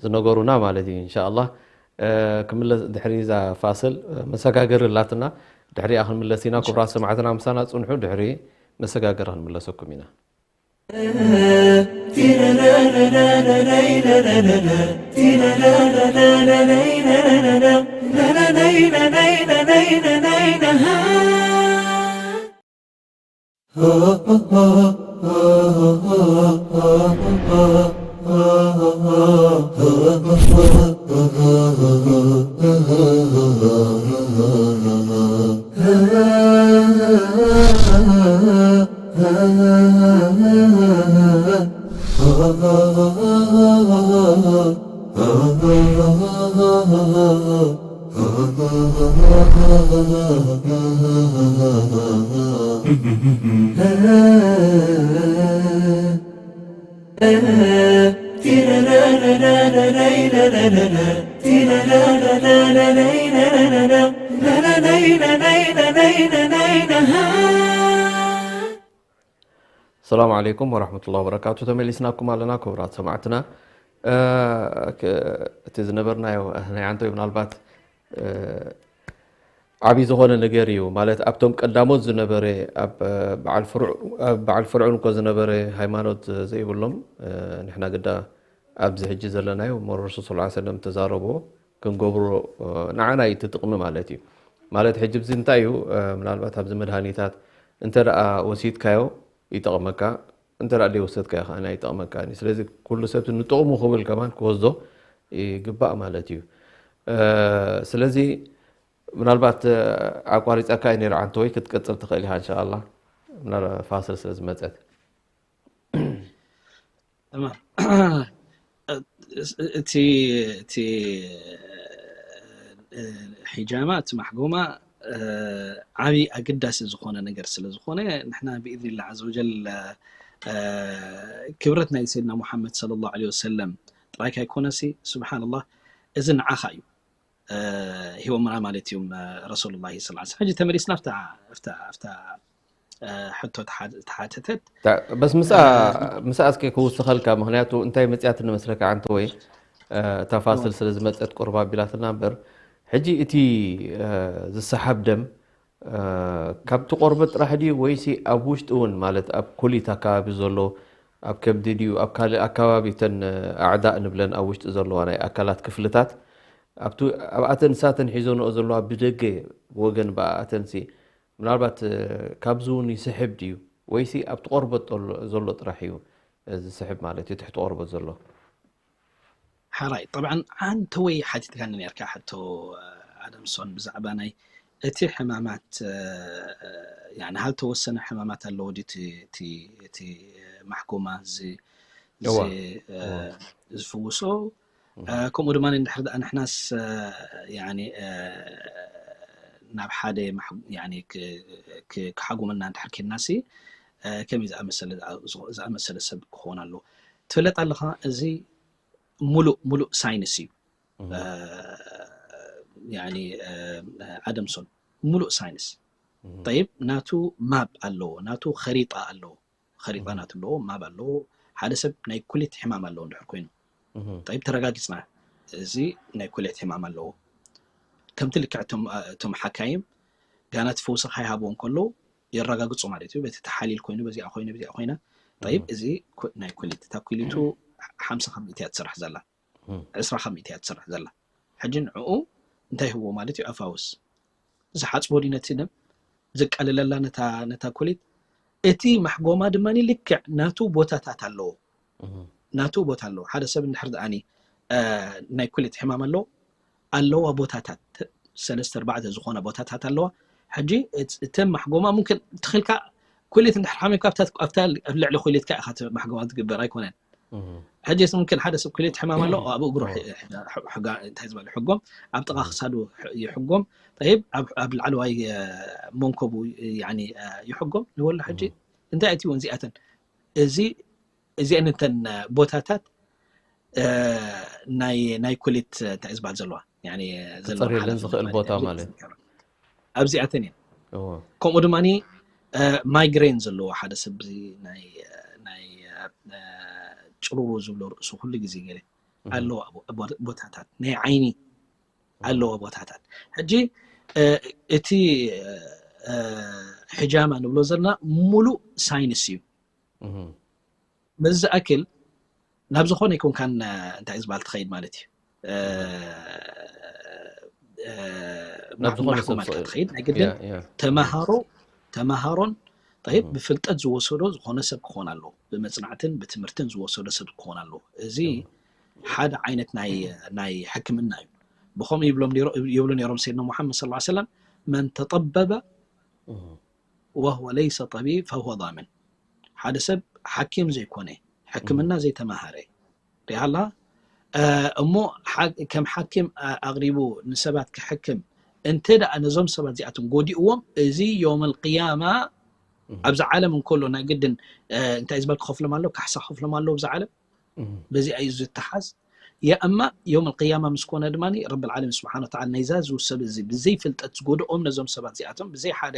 ዝነገሩና ማለት እዩ እንሻ ኣላ ክምለስ ድሕሪ እዛ ፋስል መሰጋገሪ ኣላትና ድሕሪኣ ክንምለስ ኢና ክቡራት ሰማዕትና ምሳና ፅንሑ ድሕሪ መሰጋገሪ ክንምለሰኩም ኢና ሰላም ዓለይኩም ወራህመቱላሂ ወበረካቱ። ተመሊስናኩም ኣለና ክቡራት ሰማዕትና። እ፣ ክ-፣ እቲ ዝነበርናዮ ናይ ዓንተወይ ምናልባት፣ እ፣ ዓብዪ ዝኾነ ነገር እዩ። ማለት ኣብቶም ቀዳሞት ዝነበረ፣ ኣብ፣ እ፣ በዓል ፍርዑ-፣ ኣብ በዓል ፍርዑን እኮ ዝነበረ ሃይማኖት ዘይብሎም፣ እ፣ ንሕና ግዳ ኣብዚ ሕጂ ዘለናዮ እሞ ረሱል ሰለላሁ ዐለይሂ ወሰለም ተዛረቦ ክንገብሮ፣ እ፣ ንዓና እዩ እቲ ጥቕሚ ማለት እዩ። ማለት ሕጂ እዚ እንታይ እዩ፣ እ፣ ምናልባት ኣብዚ መድሃኒታት እንተ ደኣ ወሲድካዮ ይጠቕመካ፣ እንተ ደኣ ዘይወሰድካዮ ከኣ ኣይጠቕመካን እዩ። ስለዚ ኩሉ ሰብ ንጥቕሙ ክብል ከማን ክወስዶ ይግባእ ማለት እዩ። እ፣ ስለዚ ምናልባት፣ እ፣ ኣቋሪጸካ እየ ነይረ ዓንተወይ፣ ክትቀጽል ትኽእል ኢኻ እንሻኣላ። ምናልባት ፋስል ስለ ዝመጸት። ተማም። እቲ፣ እቲ፣ እ፣ ሒጃማ፣ እቲ ማሕጎማ፣ እ፣ ዓቢ ኣገዳሲ ዝኾነ ነገር ስለ ዝኾነ፣ ንሕና ብኢዝኒላህ ዐዘ ወጀል፣ እ፣ ክብረት ናይ ሰይድና ሙሓመድ ሰለላሁ ዐለይሂ ወሰለም ጥራይ ካይኮነሲ፣ ሱብሓነላህ፣ እዚ ንዓኻ እዩ፣ እ፣ ሂቦምና ማለት እዮም፣ እ፣ ረሱሉላሂ ሰለላሁ ዐለይሂ ወሰለም። ሕጂ ተመሊስና ኣብታ፣ ኣብታ፣ ኣብታ፣ እ፣ ሕቶ ተሓ-፣ ተሓተተት። ታ-፣ በስ ምስኣ፣ እ፣ ምስኣ እስከ ክውስኸልካ፣ ምኽንያቱ እንታይ መጽያትኒ መስለካ ዓንተወይ፣ እ፣ እታ ፋስል ስለ ዝመጸት ቁርብ ኣቢላትና እምበር፣ ሕጂ እቲ፣ እ፣ ዝሰሓብ ደም፣ እ፣ ካብቲ ቆርበት ጥራሕ ድዩ ወይሲ ኣብ ውሽጢ እውን፣ ማለት ኣብ ኩሊት ኣካባቢ ዘሎ፣ ኣብ ከብዲ ድዩ፣ ኣብ ካልእ ኣካባቢ፣ እተን ኣዕዳእ ንብለን ኣብ ውሽጢ ዘለዋ ናይ ኣካላት ክፍልታት፣ ኣብቲ፣ ኣብኣተን ንሳተን ሒዞንኦ ዘለዋ ብደገ ወገን ብኣተንሲ፣ ምናልባት፣ እ፣ ካብዚ እውን ይስሕብ ድዩ ወይሲ ኣብቲ ቆርበት ዘሎ፣ ዘሎ ጥራሕ እዩ፣ እ፣ ዝስሕብ ማለት እዩ፣ ትሕቲ ቆርበት ዘሎ? ሓራይ፣ ጠብዓን ዓንተወይ ሓቲትካኒ ነርካ ሕቶ፣ እ፣ ኣደምሶን፣ ብዛዕባ ናይ እቲ ሕማማት፣ እ፣ እ፣ ያኒ ሃልተወሰነ ሕማማት ኣለዎ ድዩ እቲ፣ እቲ፣ እቲ ማሕጎማ ዝ-፣ እዋ፣ ዝ-፣ እ፣ እዋ። ዝፍውሶ? እህ። እ፣ ከምኡ ድማ እንድሕር ደኣ ንሕናስ፣ እ፣ ያኒ፣ እ፣ ናብ ሓደ ማሕ-፣ ያኒ ክ-፣ ክ-፣ ክሓጉመና እንድሕር ኬድናሲ፣ እ፣ ከመይ ዝኣመሰለ፣ ዝኣ-፣ ዝኣመሰለ ሰብ ክኸውን ኣለዎ? ትፍለጥ ኣለኻ፣ እዚ ሙሉእ፣ ሙሉእ ሳይንስ እዩ። እህ። እ፣ ያኒ፣ እ፣ ኣደምሶን፣ ሙሉእ ሳይንስ። እህ። ጠይብ፣ ናቱ ማፕ ኣለዎ፣ ናቱ ኸሪጣ ኣለዎ። ኸሪጣ እህ። ናቱ ኣለዎ፣ ማፕ ኣለዎ። ሓደ ሰብ ናይ ኩሊት ሕማም ኣለዎ እንድሕር ኮይኑ። እህ። ጠይብ፣ ተረጋጊጽና፣ እዚ ናይ ኩሊት ሕማም ኣለዎ። ከምቲ ልክዕ እቶም፣ እ፣ እቶም ሓካይም፣ ጋና እቲ ፈውሲ ካይሃብዎ እንከለዉ፣ የረጋግጹ ማለት እዩ። በቲ ተሓሊል ኮይኑ፣ በዚኣ ኮይነ፣ በዚኣ ኮይነ። ጠይብ፣ እህ። እዚ ኩ-፣ ናይ ኩሊት፣ እታ ኩሊቱ ሓምሳ ካብ ሚእቲ እያ ትሰርሕ ዘላ። እህ። ዕስራ ካብ ሚእቲ እያ ትሰርሕ ዘላ። ሕጂ ንዕኡ እንታይ ይህብዎ ማለት እዩ? ኣፋውስ። ዝሓጽቦ ድዩ ነቲ ደም? ዘቃልለላ ነታ፣ ነታ ኩሊት? እቲ ማሕጎማ ድማ ልክዕ ናቱ ቦታታት ኣለዎ። እህ። ናቱ ቦታ ኣለዎ። ሓደ ሰብ እንድሕር ደኣኒ፣ እ፣ ናይ ኩሊት ሕማም ኣለዎ፣ ኣለዋ ቦታታት፣ ሰለስተ ኣርባዕተ ዝኾና ቦታታት ኣለዋ። ሕጂ እት-፣ እተን ማሕጎማ ሙምክን ትኽልካ ኩሊት እንድሕር ሓሚምካ ኣብታ፣ ኣብታ፣ ኣብ ልዕሊ ኩሊትካ ኢኻ እቲ ማሕጎማ ትግበር ኣይኮነን። እህ። ሕጂ ሙምክን ሓደ ሰብ ኩሊት ሕማም ኣለዎ፣ ኣብ እግሩ እህ። ሕ-፣ ሕ-፣ ሕ-፣ ሕጋ-፣ እንታይ ዝበለ ይሕጎም፣ ኣብ ጥቓ እህ። ክሳዱ ሕ-፣ ይሕጎም። ጠይብ፣ ኣብ፣ ኣብ ላዕለዋይ፣ እ፣ መንኮቡ፣ ያኒ፣ እ፣ ይሕጎም። ንበሎ ሕጂ እህ። እንታይ እቲ እውን እዚኣተን፣ እዚ፣ እዚኣን እተን፣ እ፣ ቦታታት፣ እ፣ ናይ፣ ናይ ኩሊት፣ እ፣ እንታይ እዩ ዝበሃል ዘለዋ? ያኒ ዘለዋ ክጸርየለን ሓላፍነት ዝኽእል ማለት ቦታ እዩ። ኣብዚ ማለት። ኣብዚኣተን እየን። እዎ። ከምኡ ድማኒ፣ እ፣ ማይግሬን ዘለዎ ሓደ ሰብ፣ እዚ ናይ፣ እ፣ ናይ፣ እ፣ እ፣ ጭሩሩ ዝብሎ ርእሱ ኩሉ ግዜ ገለ እህ። ኣለዎ፣ ቦ-፣ ቦ-፣ ቦታታት ናይ ዓይኒ እህ። ኣለዎ ቦታታት። ሕጂ፣ እ፣ እቲ፣ እ፣ ሕጃማ ንብሎ ዘለና ሙሉእ ሳይንስ እዩ። እህ። በዚ ዝኣክል ናብ ዝኾነ ይኮንካን፣ እ፣ እንታይ እዩ ዝበሃል ትኸይድ ማለት እዩ። እ፣ እ፣ ናብ ዝኾነ ማሕጎማ ሰብ ኢልካ ትኸይድ። ናይ ግድን ያ፣ ያ። ተመሃሮ፣ ተመሃሮን፣ ጠይብ፣ እህ። ብፍልጠት ዝወሰዶ ዝኾነ ሰብ ክኾን ኣለዎ። ብመጽናዕትን ብትምህርትን ዝወሰዶ ሰብ ክኾን ኣለዎ። እዚ እህ። ሓደ ዓይነት ናይ፣ ናይ ሕክምና እዩ። ብኸምኡ ይብሎም ነይሮ-፣ ይብሉ ነይሮም ሰይድና ሙሓመድ ሰለላሁ ዐለይሂ ወሰለም፣ "መን ተጠበበ እህ። ወሁወ ለይሰ ጠቢብ ፈሁወ ዳሚን." ሓደ ሰብ ሓኪም ዘይኮነ፣ ሕክምና እህ። ዘይተማሃረ፣ ሪኣላ፣ እሞ ከም ሓኪም ኣቕሪቡ ንሰባት ክሕክም እንተ ደኣ ነዞም ሰባት እዚኣቶም ጎዲእዎም፣ እዚ ዮም ኣልቅያማ ኣብዛ ዓለም እንከሎ ናይ ግድን እንታይ ዝበል ክኸፍሎም ኣሎ፣ ካሕሳ ክኸፍሎም ኣሎ ኣብዛ ዓለም። በዚኣ እዩ ዝተሓዝ። የእማ ዮም ኣልቅያማ ምስ ኮነ ድማ ረብ ዓለሚን ስብሓን ወተዓላ ናይዛ ዝውሰብ እዚ ብዘይ ፍልጠት ዝጎድኦም ነዞም ሰባት እዚኣቶም ብዘይ ሓደ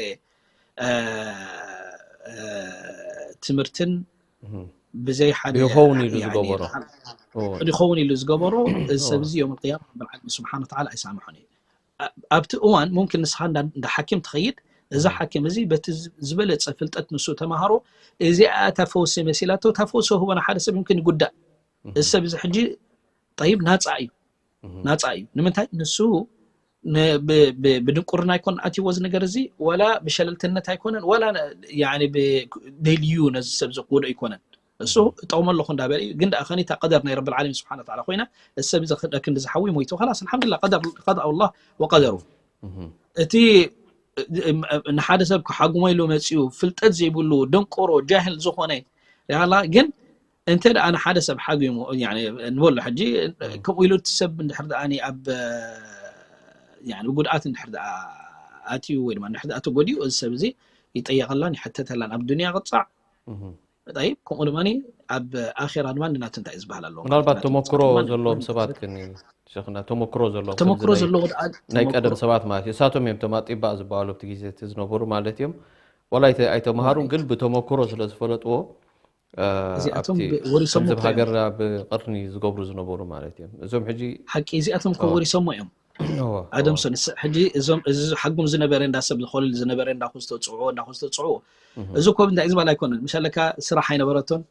ትምህርትን ብዘይ ሓደ ይኸውን ኢሉ ዝገበሮ ይኸውን ኢሉ ዝገበሮ እዚ ሰብ እዚ ዮም ኣልቅያማ ረብ ዓለሚን ስብሓን ወተዓላ ኣይሳምሖን እዩ። ኣብቲ እዋን ሙምኪን ንስኻ እንዳ ሓኪም ትኸይድ፣ እዚ ሓኪም እዚ በቲ ዝበለፀ ፍልጠት ንሱ ተማሃሮ እዚኣ እታ ፈውሲ መሲላቶ፣ እታ ፈውሲ ህቦ ንሓደ ሰብ ሙምኪን ይጉዳእ። እዚ ሰብ እዚ ሕጂ ጠይብ ናፃ እዩ፣ ናፃ እዩ። ንምንታይ? ንሱ ብድንቁርና ኣይኮን ኣትይዎ እዚ ነገር እዚ፣ ወላ ብሸለልትነት ኣይኮነን፣ ወላ ደልዩ ነዚ ሰብ ዘክወዶ ኣይኮነን። እሱ እጠቕሞ ኣለኹ እንዳበለ እዩ። ግን ደኣ ከኒታ ቀደር ናይ ረብል ዓለሚን ስብሓን ወተዓላ ኮይና፣ እዚ ሰብ እዚ ክንዲ ዝሓዊ ሞይቱ፣ ኸላስ ኣልሓምዱሊላህ፣ ቀደር ቀዳ ኣላህ ወቀደሩ። እቲ ንሓደ ሰብ ክሓጉሞ ኢሉ መፅኡ ፍልጠት ዘይብሉ ደንቆሮ ጃህል ዝኾነ ያላ። ግን እንተ ደኣ ንሓደ ሰብ ሓጒሙ ንበሎ ሕጂ ከምኡ ኢሉ እቲ ሰብ እንድሕር ደኣ ኣብ ብጉድኣት እንድሕር ደኣ ኣትዩ ወይ ድማ እንድሕር ደኣ ተጎዲኡ እዚ ሰብ እዚ ይጠየቐላን ይሕተተላን ኣብ ዱንያ ቅፃዕ። ጠይብ ከምኡ ድማ ኣብ ኣኼራ ድማ ንናቱ እንታይ እዩ ዝበሃል ኣለዎ ምናልባት ተመክሮ ዘለዎም ሰባት ግን ሸክና ተመክሮ ዘለዎም ተመክሮ ዘለዎ ናይ ቀደም ሰባት ማለት እዩ። እሳቶም እዮም ተማጢባ ዝበሃሉ ኣብቲ ግዜ እቲ ዝነበሩ ማለት እዮም። ዋላ ኣይተመሃሩን ግን ብተመክሮ ስለ ዝፈለጥዎ እዚኣቶም ወሪሶም ከምዚ ሃገርና ብቅርኒ ዝገብሩ ዝነበሩ ማለት እዮም። እዞም ሕጂ ሓቂ እዚኣቶም ከወሪሶሞ እዮም። ኣደምሶን ሕጂ እዞም እዚ ሓጉም ዝነበረ እንዳ ሰብ ዝኸልል ዝነበረ እንዳኹ ዝተፅዕዎ እንዳኹ ዝተፅዕዎ እዚ ኮብ እንታይ ዝበል ኣይኮነን። ምሻለካ ስራሕ ኣይነበረቶን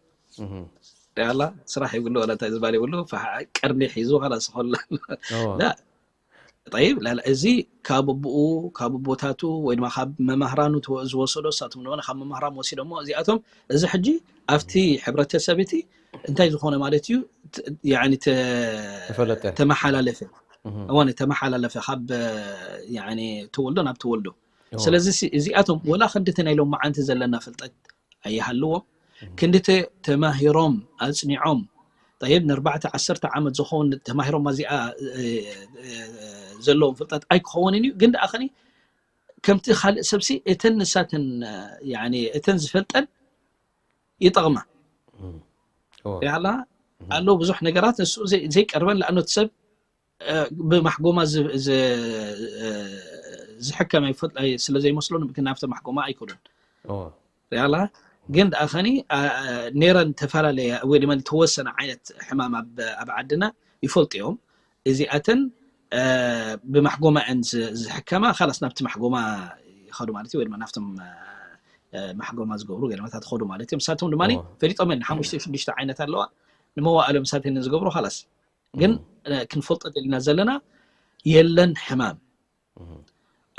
ያላ ስራሕ ይብሉ ወላ እንታይ ዝበል ይብሉ ቀርኒ ሒዙ ኸላስ ኸላ ጠይብ ላላ እዚ ካብ ኣቦኡ ካብ ኣቦታቱ ወይ ድማ ካብ መማህራኑ ዝወሰዶ እሳቶም ድማ ካብ መማህራም ወሲዶሞ እዚኣቶም እዚ ሕጂ ኣብቲ ሕብረተሰብ እቲ እንታይ ዝኾነ ማለት እዩ ተመሓላለፈ እዋን ተመሓላለፈ ካብ ተወልዶ ናብ ተወልዶ። ስለዚ እዚኣቶም ወላ ክንድቲ ናይ ሎም መዓንቲ ዘለና ፍልጠት ኣይሃልዎም ክንድቲ ተማሂሮም ኣፅኒዖም ጠይብ ንኣርባዕተ ዓሰርተ ዓመት ዝኸውን ተማሂሮም ኣዚኣ ዘለዎም ፍልጠት ኣይክኸውንን እዩ። ግን ደኣ ኸኒ ከምቲ ካልእ ሰብሲ እተን ንሳተን እተን ዝፈልጠን ይጠቕማ ያላ ኣሎ ብዙሕ ነገራት ንሱ ዘይቀርበን ለኣኖት ሰብ ብማሕጎማ ዝሕከም ኣይፈጥ ስለ ዘይመስሎ ናብቲ ማሕጎማ ኣይከዱን ያላ ግን ደኣ ኸኒ ነረን ተፈላለየ ወይ ድማ ተወሰነ ዓይነት ሕማም ኣብ ዓድና ይፈልጡ እዮም። እዚኣተን ብማሕጎማ እን ዝሕከማ ካላስ ናብቲ ማሕጎማ ይኸዱ ማለት እዩ ወይ ድማ ናብቶም ማሕጎማ ዝገብሩ ገለመታት ይኸዱ ማለት እዮም። ንሳቶም ድማ ፈሊጦም ሓሙሽተ ሽዱሽተ ዓይነት ኣለዋ ንመዋእሎም ሳተን ዝገብሩ ካላስ ግን ክንፈልጦ ደሊና ዘለና የለን ሕማም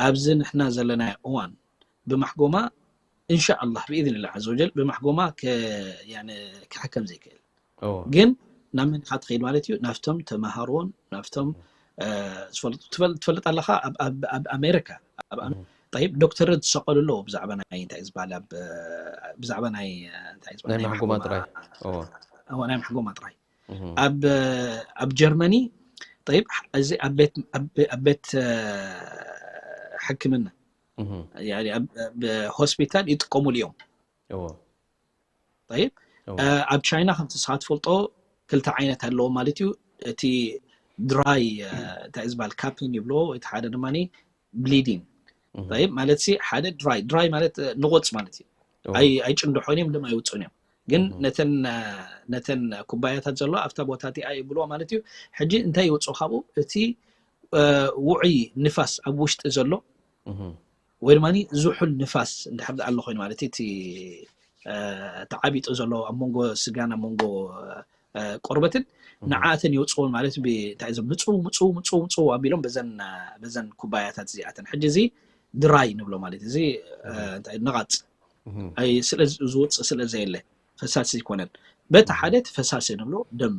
ኣብዚ ንሕና ዘለና እዋን ብማሕጎማ እንሻ ኣላህ ብኢዝን ላ ዘ ወጀል ብማሕጎማ ክሕከም ዘይክእል ግን ናብ መን ኢኻ ትኸይድ ማለት እዩ ናብቶም ተማሃሮን ናብቶም ዝፈልጡ ትፈልጥ ኣለኻ ኣብ ኣሜሪካ ጠይብ ዶክተረት ዝሰቀሉ ኣለዎ ብዛዕባ ናይ እንታይ ዝበሃል ብዛዕባ ናይ ናይ ማሕጎማ ጥራይ ናይ ማሕጎማ ጥራይ ኣብ ጀርመኒ ጠይብ እዚ ኣብ ቤት ሕክምና ሆስፒታል ይጥቀሙሉ እዮም። ጠይብ ኣብ ቻይና ከምቲ ንስኻ ትፈልጦ ክልተ ዓይነት ኣለዎ ማለት እዩ። እቲ ድራይ እንታይ ዝበሃል ካፒን ይብልዎ እቲ ሓደ ድማ ብሊዲንግ ማለት ሓደ ድራይ ድራይ ማለት ንቆፅ ማለት እዩ። ኣይጭንድሖን እዮም ድማ ኣይውፅኡን እዮም ግን ነተን ኩባያታት ዘሎ ኣብታ ቦታ እቲኣ ይብልዎ ማለት እዩ። ሕጂ እንታይ ይውፅኡ ካብኡ እቲ ውዑይ ንፋስ ኣብ ውሽጢ ዘሎ ወይ ድማ ዝሑል ንፋስ እንድሕር ኣሎ ኮይኑ ማለት እቲ ተዓቢጡ ዘሎ ኣብ መንጎ ስጋን ኣብ መንጎ ቆርበትን ንዓተን የውፅኡን ማለት እንታይ ምፅው ምፅው ምፅው ምፅው ኣቢሎም በዘን ኩባያታት እዚኣተን ሕጂ እዚ ድራይ ንብሎ ማለት እዚ ንቓፅ ዝውፅእ ስለ ዘየለ ፈሳሲ ኣይኮነን። በቲ ሓደ እቲ ፈሳሲ ንብሎ ደም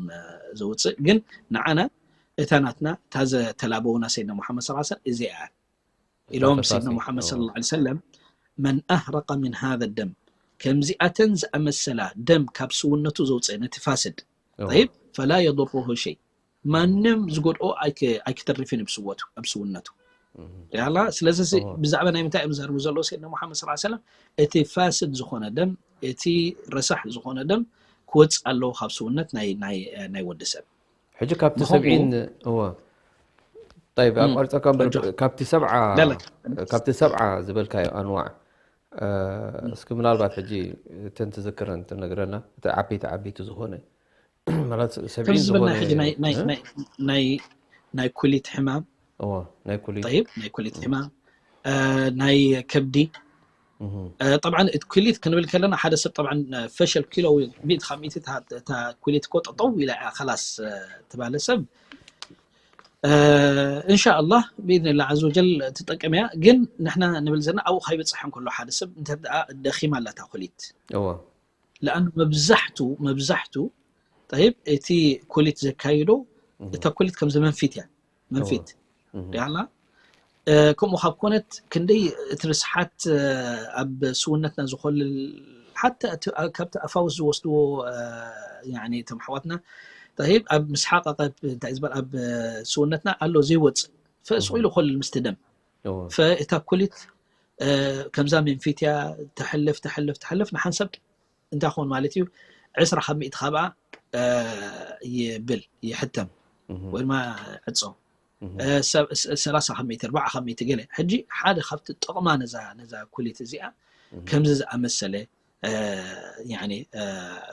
ዝውፅእ ግን ንዓና እታ ናትና እታ ዘተላበውና ሰይድና ሙሓመድ ስ እዚኣ ኢሎም ሰይድና ሙሓመድ ስ ሰለም መን ኣህረቀ ምን ሃذ ደም ከምዚኣተን ዝኣመሰላ ደም ካብ ስውነቱ ዘውፅእ ነቲ ፋስድ ይብ ፈላ የضره ሸይ ማንም ዝጎድኦ ኣይክ- ኣይክተርፍን እዩ ብስወቱ ኣብ ስውነቱ ያላ። ስለዚ እዚ ብዛዕባ ናይ ምንታይ እዮም ዝዛርቡ ዘለዉ ሰይድና ሙሓመድ ስላ ሰለም? እቲ ፋስድ ዝኾነ ደም፣ እቲ ረሳሕ ዝኾነ ደም ክወፅእ ኣለዎ ካብ ስውነት ናይ ናይ ናይ ወዲ ሰብ። ሕጂ ካብቲ ሰብዒን እወ፣ طيب ኣቋርፀካ እምበር፣ ካብቲ ሰብዓ ካብቲ ሰብዓ ዝበልካዮ ኣንዋዕ፣ እስኪ ምናልባት ሕጂ እተን ትዝክረን ትነግረና፣ እቲ ዓበይቲ ዓበይቲ ዝኾነ ማለት ሰብዒን ዝኾነ ናይ ኩሊት ሕማም፣ ናይ ኩሊት ናይ ኩሊት ሕማም፣ ናይ ከብዲ። ጠብዓ እቲ ኩሊት ክንብል ከለና ሓደ ሰብ ጠብዓ ፈሸል ኪሎ ሚእቲ ካብ ሚእቲ እታ ኩሊት እኮ ጠጠው ኢላ እያ ከላስ ትባለ ሰብ እንሻ ኣላህ ብኢዝንላ ዓዘ ወጀል ትጠቀም እያ። ግን ንሕና ንብል ዘለና ኣብኡ ካይበፅሕ እንከሎ ሓደ ሰብ እንተ ደኣ ደኺማ ኣላ እታ ኩሊት እወ ለኣን መብዛሕቱ መብዛሕቱ ጠይብ እቲ ኩሊት ዘካይዶ እታ ኩሊት ከምዚ መንፊት እያ መንፊት ሪኣላ ከምኡ ካብ ኮነት ክንደይ እቲ ርስሓት ኣብ ስውነትና ዝኾልል ሓታ ካብቲ ኣፋውስ ዝወስድዎ እቶም ኣሕዋትና ጠይብ ኣብ ምስሓቃቀብ እንታይ ዝበል ኣብ ስውነትና ኣሎ ዘይወፅእ ፈእስቑ ኢሉ ኮልል ምስቲ ደም ፈእታ ኩሊት ከምዛ መንፊት እያ ተሕልፍ ተሕልፍ ተሕልፍ ንሓንሳብ እንታይ ክኸውን ማለት እዩ ዕስራ ካብ ሚእቲ ካብኣ ይብል ይሕተም ወይ ድማ ዕጾ ሰላሳ ካብ ሚእቲ ኣርባዓ ካብ ሚእቲ ገለ ሕጂ ሓደ ካብቲ ጥቕማ ነዛ ነዛ ኩሊት እዚኣ ከምዚ ዝኣመሰለ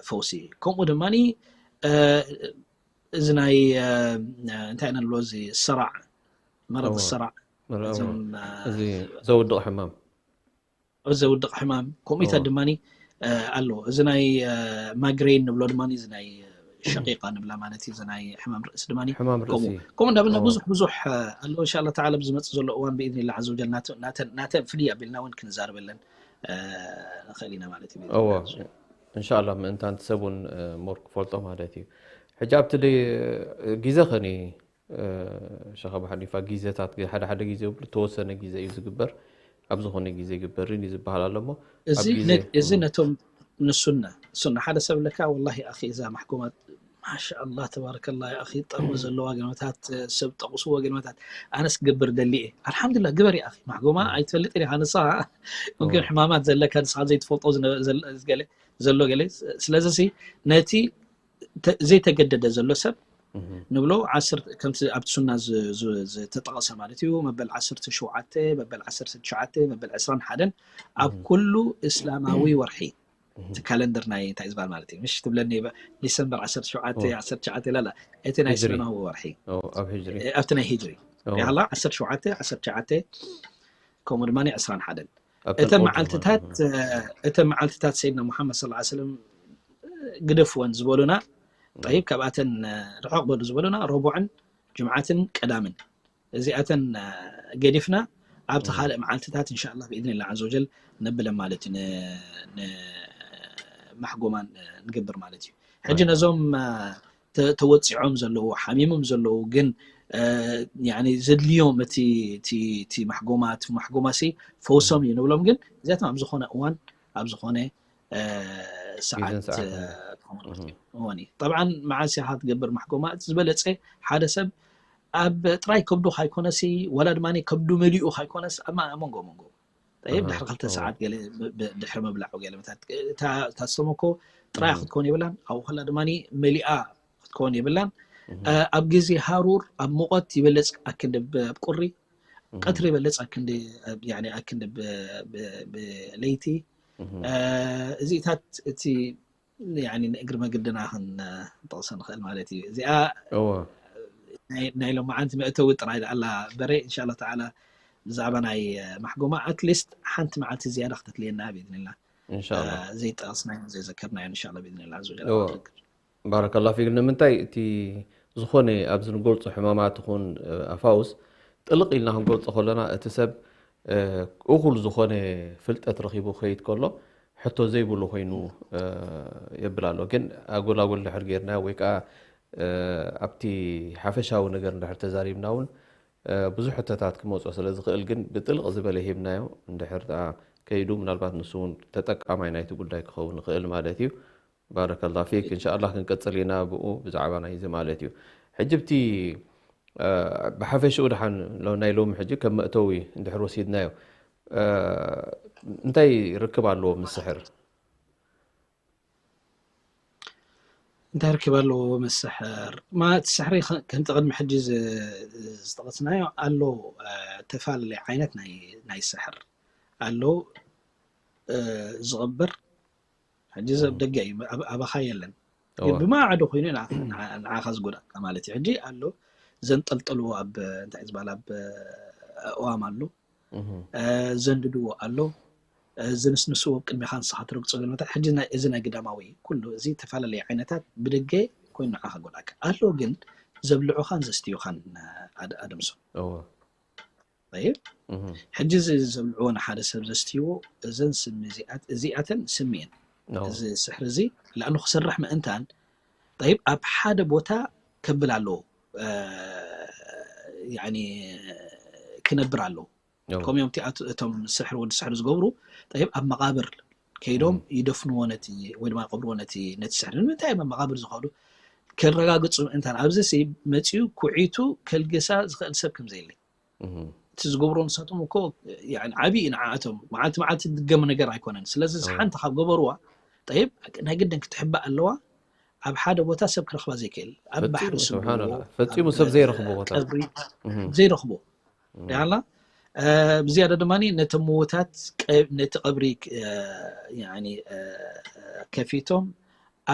ፈውሲ ከምኡ ድማ እዚ ናይ እንታይ ኢና ንብሎ እዚ ሰራዕ መረብ ሰራዕ ዘውድቕ ሕማም ዘውድቕ ሕማም ከምኡታት ድማ ኣሎ እዚ ናይ ማግሬን ንብሎ ድማ እዚ ናይ ሸቂቃ ንብላ ማለት እዩ ናይ ሕማም ርእሲ ድማ ከምኡ እንዳበልና ብዙሕ ብዙሕ ኣሎ እንሻ ተዓላ ብዝመፅእ ዘሎ እዋን ብኢዝኒላ ዓዘ ወጀል ናተን ፍልይ ኣቢልና እውን ክንዛርበለን ንኽእል ኢና ማለት እዩ እንሻላ ምእንታን ሰብ እውን ሞር ክፈልጦ ማለት እዩ ሕጂ ኣብቲ ግዜ ኸኒ ሸኸ ብሓሊፋ ግዜታት ሓደ ሓደ ግዜ ይብሉ ተወሰነ ግዜ እዩ ዝግበር ኣብ ዝኾነ ግዜ ይግበርን እዩ ዝበሃል ኣሎ እሞ እዚ ነቶም ንሱና ሱና ሓደ ሰብ ለካ ወላሂ ኣኺ እዛ ማሕኮማት ማሻ ኣላህ ተባረከላ ኣኺ ጠቕሚ ዘለዋ ገለመታት ሰብ ጠቕስዎ ገለመታት ኣነስ ክገብር ደሊ እየ ኣልሓምዱላ ግበር ኣኺ ማሕጎማ ኣይትፈልጥን ኢኻ ንስኻ ምምክን ሕማማት ዘለካ ንስኻ ዘይትፈልጦ ዘሎ ገለ ስለዚ ነቲ ዘይተገደደ ዘሎ ሰብ ንብሎ ከምቲ ኣብቲ ሱና ዝተጠቐሰ ማለት እዩ መበል ዓሰርተ ሸውዓተ መበል ዓሰርተ ትሽዓተ መበል ዕስራን ሓደን ኣብ ኩሉ እስላማዊ ወርሒ እቲ ካለንደር ናይ እንታይ ዝበሃል ማለት እዩ ምሽ ትብለኒ ዲሰምበር ዓሰርተ ሸውዓተ ዓሰርተ ትሽዓተ ላላ እቲ ናይ እስላማዊ ወርሒ ኣብቲ ናይ ሂጅሪ ያላ ዓሰርተ ሸውዓተ ዓሰርተ ትሽዓተ ከምኡ ድማ ዕስራን ሓደን እተ መዓልትታት እተ መዓልትታት ሰይድና ሙሓመድ ስ ሰለም ግደፍወን ዝበሉና ጠይብ ካብኣተን ርሕቕ በሉ ዝበሉና ረቡዕን ጅምዓትን ቀዳምን እዚኣተን ገዲፍና ኣብቲ ካልእ መዓልትታት እንሻ ላ ብኢድኒላ ዓዘ ወጀል ነብለን ማለት እዩ ማሕጎማን ንገብር ማለት እዩ ሕጂ ነዞም ተወፂዖም ዘለዉ ሓሚሞም ዘለዉ ግን ዘድልዮም እቲ ማሕጎማ እቲ ማሕጎማ ሲ ፈውሶም እዩ ንብሎም ግን እዚኣቶም ኣብ ዝኾነ እዋን ኣብ ዝኾነ ሰዓት እወን እዩ ጠብዓ መዓስ ኢኻ ትገብር ማሕጎማ እቲ ዝበለፀ ሓደ ሰብ ኣብ ጥራይ ከብዱ ካይኮነሲ ወላ ድማ ከብዱ መሊኡ ካይኮነስ ኣብ መንጎ መንጎ ጠይብ ድሕሪ ክልተ ሰዓት ገለ ድሕሪ ምብላዕ ገለ ታስተመኮ ጥራይ ክትከውን የብላን ኣብኡ ከላ ድማ መሊኣ ክትከውን የብላን ኣብ ግዜ ሃሩር ኣብ ሙቐት ይበለፅ ኣክንዲ ኣብ ቁሪ ቀትሪ ይበለፅ ኣክንዲ ኣክንዲ ብለይቲ እዚታት እቲ ንእግሪ መግድና ክንጠቕሶ ንኽእል ማለት እዩ እዚኣ ናይ ሎማዓንቲ መእተዊ ጥራይ ኣላ በረ እንሻ ተዓላ ብዛዕባ ናይ ማሕጎማ ኣትሊስት ሓንቲ መዓልቲ ዝያዳ ክተትልየና ብኢዝንላ ዘይጠቐስናዮ ዘይዘከርናዮ እንሻ ብኢዝንላ ባረከላ ፊክ ንምንታይ እቲ ዝኾነ ኣብዚ ንገልፆ ሕማማት ይኹን ኣፋውስ ጥልቕ ኢልና ክንገልፆ ከለና እቲ ሰብ እኹል ዝኾነ ፍልጠት ረኺቡ ክኸይድ ከሎ ሕቶ ዘይብሉ ኮይኑ የብል ኣሎ ግን ኣጎላጎል ድሕር ጌርና ወይ ከዓ ኣብቲ ሓፈሻዊ ነገር እንድሕር ተዛሪብና እውን ብዙሕ ሕቶታት ክመፅኦ ስለ ዝኽእል ግን ብጥልቕ ዝበለ ሂብናዮ እንድሕር ከይዱ ምናልባት ንሱ እውን ተጠቃማይ ናይቲ ጉዳይ ክኸውን ይኽእል ማለት እዩ ባረከላ ፊክ እንሻላ ክንቀፅል ኢና ብኡ ብዛዕባ ናይዚ ማለት እዩ ሕጂ ብቲ ብሓፈሽኡ ደሓን ናይ ሎሚ ሕጂ ከም መእተዊ እንድሕር ወሲድናዮ እንታይ ርክብ ኣለዎ ምስ ስሕር? እንታይ ርክብ ኣለዎ ምስ ስሕር? ማለት ስሕሪ ከምቲ ቅድሚ ሕጂ ዝጠቐስናዮ ኣሎ። ተፈላለየ ዓይነት ናይ ስሕር ኣሎ። ዝቕብር ሕጂ ሰብ ደገ እዩ፣ ኣባኻ የለን። ግን ብማዕዶ ኮይኑ ንዓኻ ዝጎዳእካ ማለት እዩ። ሕጂ ኣሎ ዘንጠልጠልዎ ኣብ እንታይ ዝበሃል ኣብ ኣእዋም ኣሎ፣ ዘንድድዎ ኣሎ፣ ዝንስንስዎ ኣብ ቅድሚኻ ንስኻ ትረግጾ ዘሎ መታን። ሕጂ እዚ ናይ ግዳማዊ ኩሉ እዚ ተፈላለየ ዓይነታት ብደገ ኮይኑ ንዓኻ ጎዳእካ ኣሎ። ግን ዘብልዑኻን ዘስትዩኻን ኣደምሶ። ሕጂ እዚ ዘብልዕዎ ንሓደ ሰብ ዘስትይዎ እዘን ስሚ እዚኣተን ስሚ እየን። እዚ ስሕሪ እዚ ለኣኑ ክሰርሕ ምእንታን ጠይብ ኣብ ሓደ ቦታ ከብል ኣለዎ፣ ክነብር ኣለዎ። ከምኡ እዮም እቶም ስሕሪ ወዲ ስሕሪ ዝገብሩ። ጠይብ ኣብ መቓብር ከይዶም ይደፍንዎ ነቲ ወይ ድማ ይቐብርዎ ነቲ ነቲ ስሕሪ። ንምንታይ እዮም ኣብ መቓብር ዝኸዱ? ከረጋግፁ ምእንታን ኣብዚ መፂኡ ኩዒቱ ከልግሳ ዝኽእል ሰብ ከምዘየለ እቲ ዝገብሮ ንሳቶም እኮ ዓብዪ እዩ ንዓኣቶም። መዓልቲ መዓልቲ ዝድገም ነገር ኣይኮነን። ስለዚ ሓንቲ ካብ ገበርዋ ጠይብ ናይ ግድን ክትሕባእ ኣለዋ። ኣብ ሓደ ቦታ ሰብ ክረኽባ ዘይክእል ኣብ ባሕሪ ስምዎ ፈፂሙ ሰብ ዘይረኽቦ ቦታ ዘይረኽቦ ያላ ብዝያዳ ድማ ነቶም ምውታት ነቲ ቀብሪ ከፊቶም